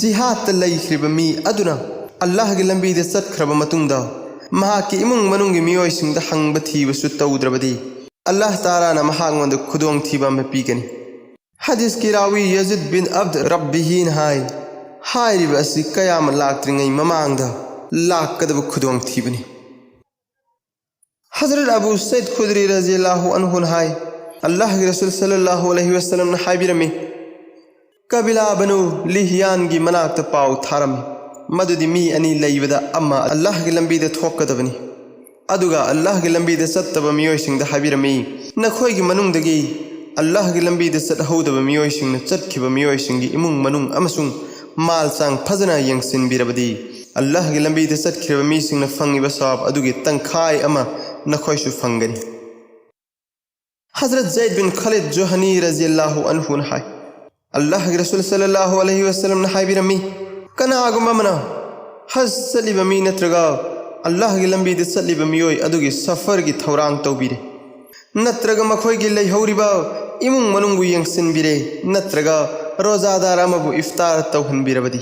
ꯖꯤꯍꯥꯗꯇ ꯂꯩꯈ꯭ꯔꯤꯕ ꯃꯤ ꯑꯗꯨꯅ ꯑꯜꯂꯥꯍꯒꯤ ꯂꯝꯕꯤꯗ ꯆꯠꯈ꯭ꯔꯕ ꯃꯇꯨꯡꯗ ꯃꯍꯥꯛꯀꯤ ꯏꯃꯨꯡ ꯃꯅꯨꯡꯒꯤ ꯃꯤꯑꯣꯏꯁꯤꯡꯗ ꯍꯪꯕ ꯊꯤꯕꯁꯨ ꯇꯧꯗ꯭ꯔꯕꯗꯤ, ꯑꯜꯂꯥꯍ ꯇꯥꯂꯥꯅ ꯃꯍꯥꯛꯉꯣꯟꯗ ꯈꯨꯗꯣꯡꯊꯤꯕ ꯑꯃ ꯄꯤꯒꯅꯤ꯫ ꯍꯗꯤꯁꯀꯤ ꯔꯥꯋꯤ ꯌꯖꯤꯗ ꯕꯤꯟ ꯑꯕꯗ ꯔꯕꯤꯍꯤꯅ ꯍꯥꯏ, ꯍꯥꯏꯔꯤꯕ ꯑꯁꯤ ꯀꯌꯥꯃꯠ ꯂꯥꯛꯇ꯭ꯔꯤꯉꯩ ꯃꯃꯥꯡꯗ ꯂꯥꯛꯀꯗꯕ ꯈꯨꯗꯣꯡꯊꯤꯕꯅꯤ꯫ ꯍꯖꯔꯠ ꯑꯕꯨ ꯁꯩꯗ ꯈꯨꯗ꯭ꯔꯤ ꯔꯖꯤꯌꯜꯂꯥꯍꯨ ꯑꯟꯍꯨꯅ ꯍꯥꯏ, ꯑꯜꯂꯥꯍꯒꯤ ꯔꯁꯨꯜ ꯁꯜꯂꯜꯂꯥꯍꯨ ꯑꯂꯩꯍꯤ ꯋꯁꯜꯂꯝꯅ ꯍꯥꯏꯕꯤꯔꯝꯃꯤ, ꯀꯕꯤꯂꯥ ꯕꯅꯨ ꯂꯤꯍꯤꯌꯥꯟꯒꯤ ꯃꯅꯥꯛꯇ ꯄꯥꯎ ꯊꯥꯔꯝꯃꯤ, ꯃꯗꯨꯗꯤ ꯃꯤ ꯑꯅꯤ ꯂꯩꯕꯗ ꯑꯃ ꯑꯜꯂꯥꯍꯒꯤ ꯂꯝꯕꯤꯗ ꯊꯣꯛꯀꯗꯕꯅꯤ꯫ ꯑꯗꯨꯒ ꯑꯜꯂꯥꯍꯒꯤ ꯂꯝꯕꯤꯗ ꯆꯠꯇꯕ ꯃꯤꯑꯣꯏꯁꯤꯡꯗ ꯍꯥꯏꯕꯤꯔꯝꯃꯤ, ꯅꯈꯣꯏꯒꯤ ꯃꯅꯨꯡꯗꯒꯤ ꯑꯜꯂꯥꯍꯒꯤ ꯂꯝꯕꯤꯗ ꯆꯠꯍꯧꯗꯕ ꯃꯤꯑꯣꯏꯁꯤꯡꯅ ꯆꯠꯈꯤꯕ ꯃꯤꯑꯣꯏꯁꯤꯡꯒꯤ ꯏꯃꯨꯡ ꯃꯅꯨꯡ ꯑꯃꯁꯨꯡ ꯃꯥꯜ ꯆꯥꯡ ꯐꯖꯅ ꯌꯦꯡꯁꯤꯟꯕꯤꯔꯕꯗꯤ, ꯑꯜꯂꯥꯍꯒꯤ ꯂꯝꯕꯤꯗ ꯆꯠꯈꯤꯕ ꯃꯤꯁꯤꯡꯅ ꯐꯪꯉꯤꯕ ꯁꯋꯥꯕ ꯑꯗꯨꯒꯤ ꯇꯪꯈꯥꯏ ꯑꯃ ꯅꯈꯣꯏꯁꯨ ꯐꯪꯒꯅꯤ꯫ ꯍꯖꯔꯠ ꯖꯩꯗ ꯕꯤꯟ ꯈꯥꯂꯤꯗ ꯖꯨꯍꯅꯤ ꯔꯖꯤꯌꯜꯂꯥꯍꯨ ꯑꯟꯍꯨꯅ ꯍꯥꯏ, ꯑꯜꯂꯥꯍꯒꯤ ꯔꯁꯨꯜ ꯁꯜꯂꯜꯂꯥꯍꯨ ꯑꯂꯩꯍꯤ ꯋꯁꯜꯂꯝꯅ ꯍꯥꯏꯕꯤꯔꯝꯃꯤ, ꯀꯅꯥꯒꯨꯝꯕ ꯑꯃꯅ ꯍꯖ ꯆꯠꯂꯤꯕ ꯃꯤ ꯅꯠꯇ꯭ꯔꯒ ꯑꯜꯂꯥꯍꯒꯤ ꯂꯝꯕꯤꯗ ꯆꯠꯂꯤꯕ ꯃꯤꯑꯣꯏ ꯑꯗꯨꯒꯤ ꯁꯐꯔꯒꯤ ꯊꯧꯔꯥꯡ ꯇꯧꯕꯤꯔꯦ, ꯅꯠꯇ꯭ꯔꯒ ꯃꯈꯣꯏꯒꯤ ꯂꯩꯍꯧꯔꯤꯕ ꯏꯃꯨꯡ ꯃꯅꯨꯡꯕꯨ ꯌꯦꯡꯁꯤꯟꯕꯤꯔꯦ, ꯅꯠꯇ꯭ꯔꯒ ꯔꯣꯖꯥꯗꯥꯔ ꯑꯃꯕꯨ ꯏꯐꯇꯥꯔ ꯇꯧꯍꯟꯕꯤꯔꯕꯗꯤ,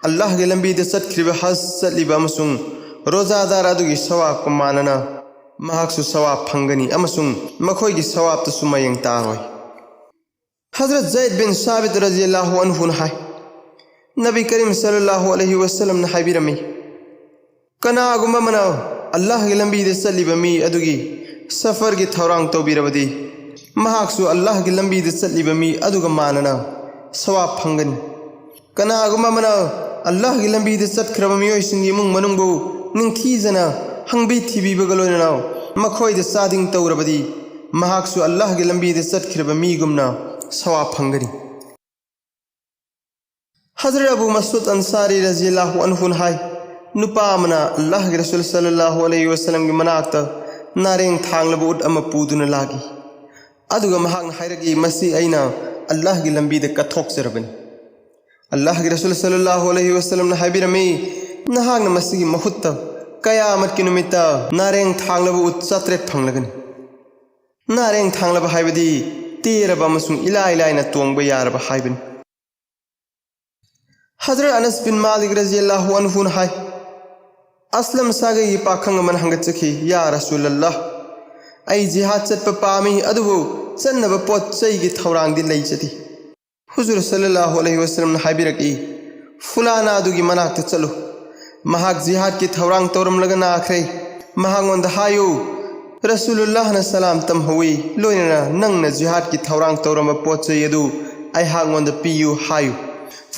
ꯑꯜꯂꯥꯍꯒꯤ ꯂꯝꯕꯤꯗ ꯆꯠꯈ꯭ꯔꯤꯕ, ꯍꯖ ꯆꯠꯂꯤꯕ ꯑꯃꯁꯨꯡ ꯔꯣꯖꯥꯗꯥꯔ ꯑꯗꯨꯒꯤ ꯁꯋꯥꯕꯀ ꯃꯥꯟꯅꯅ ꯃꯍꯥꯛꯁꯨ ꯁꯋꯥꯕ ꯐꯪꯒꯅꯤ ꯑꯃꯁꯨꯡ ꯃꯈꯣꯏꯒꯤ ꯁꯋꯥꯕꯇꯁꯨ ꯃꯌꯦꯡ ꯇꯥꯔꯣꯏ꯫ ꯍꯖꯔꯠ ꯖꯩꯗ ꯕꯤꯟ ꯁꯥꯕꯤꯠ ꯔꯖꯤꯌꯜꯂꯥꯍꯨ ꯑꯟꯍꯨꯅ ꯍꯥꯏ, ꯅꯕꯤ ꯀꯔꯤꯝ ꯁꯜꯂꯜꯂꯥꯍꯨ ꯑꯂꯩꯍꯤ ꯋꯁꯜꯂꯝꯅ ꯍꯥꯏꯕꯤꯔꯝꯃꯤ, ꯀꯅꯥꯒꯨꯝꯕ ꯑꯃꯅ ꯑꯜꯂꯥꯍꯒꯤ ꯂꯝꯕꯤꯗ ꯆꯠꯂꯤꯕ ꯃꯤ ꯑꯗꯨꯒꯤ ꯁꯐꯔꯒꯤ ꯊꯧꯔꯥꯡ ꯇꯧꯕꯤꯔꯕꯗꯤ, ꯃꯍꯥꯛꯁꯨ ꯑꯜꯂꯥꯍꯒꯤ ꯂꯝꯕꯤꯗ ꯆꯠꯂꯤꯕ ꯃꯤ ꯑꯗꯨꯒ ꯃꯥꯟꯅꯅ ꯁꯋꯥꯕ ꯐꯪꯒꯅꯤ꯫ ꯀꯅꯥꯒꯨꯝꯕ ꯑꯃꯅ ꯑꯜꯂꯥꯍꯒꯤ ꯂꯝꯕꯤꯗ ꯆꯠꯈ꯭ꯔꯕ ꯃꯤꯑꯣꯏꯁꯤꯡꯒꯤ ꯏꯃꯨꯡ ꯃꯅꯨꯡꯕꯨ ꯅꯤꯡꯊꯤꯖꯅ ꯍꯪꯕꯤ ꯊꯤꯕꯤꯕꯒ ꯂꯣꯏꯅꯅ ꯃꯈꯣꯏꯗ ꯆꯥꯗꯤꯡ ꯇꯧꯔꯕꯗꯤ, ꯃꯍꯥꯛꯁꯨ ꯑꯜꯂꯥꯍꯒꯤ ꯂꯝꯕꯤꯗ ꯆꯠꯈ꯭ꯔꯕ ꯃꯤꯒꯨꯝꯅ ꯁꯋꯥꯕ ꯐꯪꯒꯅꯤ꯫ ꯍꯖꯔꯠ ꯑꯕꯨ ꯃꯁꯨꯗ ꯑꯟꯁꯥꯔꯤ ꯔꯖꯤꯌꯜꯂꯥꯍꯨ ꯑꯟꯍꯨꯅ ꯍꯥꯏ, ꯅꯨꯄꯥ ꯑꯃꯅ ꯑꯜꯂꯥꯍꯒꯤ ꯔꯁꯨꯜ ꯁꯜꯂꯜꯂꯥꯍꯨ ꯑꯂꯩꯍꯤ ꯋꯁꯜꯂꯝꯒꯤ ꯃꯅꯥꯛꯇ ꯅꯥꯔꯦꯡ ꯊꯥꯡꯂꯕ ꯎꯠ ꯑꯃ ꯄꯨꯗꯨꯅ ꯂꯥꯛꯏ꯫ ꯑꯗꯨꯒ ꯃꯍꯥꯛꯅ ꯍꯥꯏꯔꯛꯏ, ꯃꯁꯤ ꯑꯩꯅ ꯑꯜꯂꯥꯍꯒꯤ ꯂꯝꯕꯤꯗ ꯀꯠꯊꯣꯛꯆꯔꯕꯅꯤ꯫ ꯑꯜꯂꯥꯍꯒꯤ ꯔꯁꯨꯜ ꯁꯜꯂꯜꯂꯥꯍꯨ ꯑꯂꯩꯍꯤ ꯋꯁꯜꯂꯝꯅ ꯍꯥꯏꯕꯤꯔꯝꯃꯤ, ꯅꯍꯥꯛꯅ ꯃꯁꯤꯒꯤ ꯃꯍꯨꯠꯇ ꯀꯌꯥꯃꯠꯀꯤ ꯅꯨꯃꯤꯠꯇ ꯅꯥꯔꯦꯡ ꯊꯥꯡꯂꯕ ꯎꯠ ꯆꯥꯇ꯭ꯔꯦꯠ ꯐꯪꯂꯒꯅꯤ꯫ ꯅꯥꯔꯦꯡ ꯊꯥꯡꯂꯕ ꯍꯥꯏꯕꯗꯤ ꯇꯦꯔꯕ ꯑꯃꯁꯨꯡ ꯏꯂꯥꯏ ꯂꯥꯏꯅ ꯇꯣꯡꯕ ꯌꯥꯔꯕ ꯍꯥꯏꯕꯅꯤ꯫ ꯍꯖꯔꯠ ꯑꯅꯁ ꯕꯤꯟ ꯃꯥꯂꯤꯛ ꯔꯖꯤꯌꯜꯂꯥꯍꯨ ꯑꯟꯍꯨꯅ ꯍꯥꯏ, ꯑꯁꯂꯝ ꯁꯥꯒꯩꯒꯤ ꯄꯥꯈꯪ ꯑꯃꯅ ꯍꯪꯒꯠꯆꯈꯤ, ꯌꯥ ꯔꯁꯨꯂꯜꯂꯥꯍ, ꯑꯩ ꯖꯤꯍꯥꯗ ꯆꯠꯄ ꯄꯥꯝꯃꯤ, ꯑꯗꯨꯕꯨ ꯆꯠꯅꯕ ꯄꯣꯠ ꯆꯩꯒꯤ ꯊꯧꯔꯥꯡꯗꯤ ꯂꯩꯖꯗꯦ꯫ ꯍꯨꯖꯨꯔ ꯁꯜꯂꯜꯂꯥꯍꯨ ꯑꯂꯩꯍꯤ ꯋꯁꯜꯂꯝꯅ ꯍꯥꯏꯕꯤꯔꯛꯏ, ꯐꯨꯂꯥꯅꯥ ꯑꯗꯨꯒꯤ ꯃꯅꯥꯛꯇ ꯆꯠꯂꯨ, ꯃꯍꯥꯛ ꯖꯤꯍꯥꯗꯀꯤ ꯊꯧꯔꯥꯡ ꯇꯧꯔꯝꯂꯒ ꯅꯥꯈ꯭ꯔꯦ꯫ ꯃꯍꯥꯛꯉꯣꯟꯗ ꯍꯥꯏꯌꯨ, ꯔꯁꯨꯂꯨꯜꯂꯥꯍꯅ ꯁꯂꯥꯝ ꯇꯝꯍꯧꯏ, ꯂꯣꯏꯅꯅ ꯅꯪꯅ ꯖꯤꯍꯥꯗꯀꯤ ꯊꯧꯔꯥꯡ ꯇꯧꯔꯝꯕ ꯄꯣꯠ ꯆꯩ ꯑꯗꯨ ꯑꯩꯍꯥꯛꯉꯣꯟꯗ ꯄꯤꯌꯨ ꯍꯥꯏꯌꯨ꯫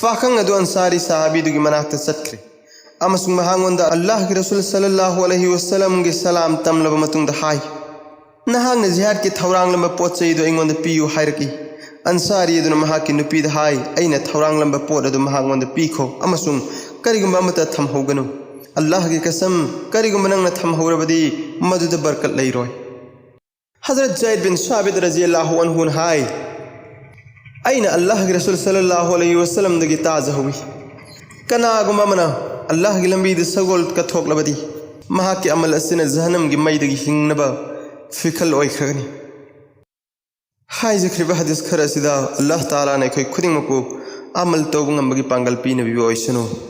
ꯄꯥꯈꯪ ꯑꯗꯨ ꯑꯟꯁꯥꯔꯤ ꯁꯍꯥꯕꯤꯗꯨꯒꯤ ꯃꯅꯥꯛꯇ ꯆꯠꯈ꯭ꯔꯦ ꯑꯃꯁꯨꯡ ꯃꯍꯥꯛꯉꯣꯟꯗ ꯑꯜꯂꯥꯍꯒꯤ ꯔꯁꯨꯜ ꯁꯜꯂꯜꯂꯥꯍꯨ ꯑꯂꯩꯍꯤ ꯋꯁꯜꯂꯝꯒꯤ ꯁꯂꯥꯝ ꯇꯝꯂꯕ ꯃꯇꯨꯡꯗ ꯍꯥꯏ, ꯅꯍꯥꯛꯅ ꯖꯤꯍꯥꯗꯀꯤ ꯊꯧꯔꯥꯡꯂꯝꯕ ꯄꯣꯠ ꯆꯩ ꯑꯗꯨ ꯑꯩꯉꯣꯟꯗ ꯄꯤꯌꯨ ꯍꯥꯏꯔꯛꯏ꯫ ꯑꯟꯁꯥꯔꯤ ꯑꯗꯨꯅ ꯃꯍꯥꯛꯀꯤ ꯅꯨꯄꯤꯗ ꯍꯥꯏ, ꯑꯩꯅ ꯊꯧꯔꯥꯡꯂꯝꯕ ꯄꯣꯠ ꯑꯗꯨ ꯃꯍꯥꯛꯉꯣꯟꯗ ꯄꯤꯈꯣ ꯑꯃꯁꯨꯡ ꯀꯔꯤꯒꯨꯝꯕ ꯑꯃꯠꯇ ꯊꯝꯍꯧꯒꯅꯨ꯫ ꯑꯜꯂꯥꯍꯒꯤ ꯀꯁꯝ, ꯀꯔꯤꯒꯨꯝꯕ ꯅꯪꯅ ꯊꯝꯍꯧꯔꯕꯗꯤ ꯃꯗꯨꯗ ꯕꯔꯀꯠ ꯂꯩꯔꯣꯏ꯫ ꯍꯖꯔꯠ ꯖꯩꯗ ꯕꯤꯟ ꯁꯥꯕꯤꯠ ꯔꯖꯤꯌꯜꯂꯥꯍꯨ ꯑꯟꯍꯨꯅ ꯍꯥꯏ, ꯑꯩꯅ ꯑꯜꯂꯥꯍꯒꯤ ꯔꯁꯨꯜ ꯁꯜꯂꯜꯂꯥꯍꯨ ꯑꯂꯩꯍꯤ ꯋꯁꯜꯂꯝꯗꯒꯤ ꯇꯥꯖꯍꯧꯏ, ꯀꯅꯥꯒꯨꯝꯕ ꯑꯃꯅ ꯑꯜꯂꯥꯍꯒꯤ ꯂꯝꯕꯤꯗ ꯁꯒꯣꯜ ꯀꯠꯊꯣꯛꯂꯕꯗꯤ, ꯃꯍꯥꯛꯀꯤ ꯑꯃꯜ ꯑꯁꯤꯅ ꯖꯍꯟꯅꯝꯒꯤ ꯃꯩꯗꯒꯤ ꯍꯤꯡꯅꯕ ꯐꯤꯈꯜ ꯑꯣꯏꯈ꯭ꯔꯒꯅꯤ꯫ ꯍꯥꯏꯖꯈ꯭ꯔꯤꯕ ꯍꯗꯤꯁ ꯈꯔ ꯑꯁꯤꯗ ꯑꯜꯂꯥꯍ ꯇꯥꯂꯥꯅ ꯑꯩꯈꯣꯏ ꯈꯨꯗꯤꯡꯃꯛꯄꯨ ꯑꯃꯜ ꯇꯧꯕ ꯉꯝꯕꯒꯤ ꯄꯥꯡꯒꯜ ꯄꯤꯅꯕꯤꯕ ꯑꯣꯏꯁꯅꯨ꯫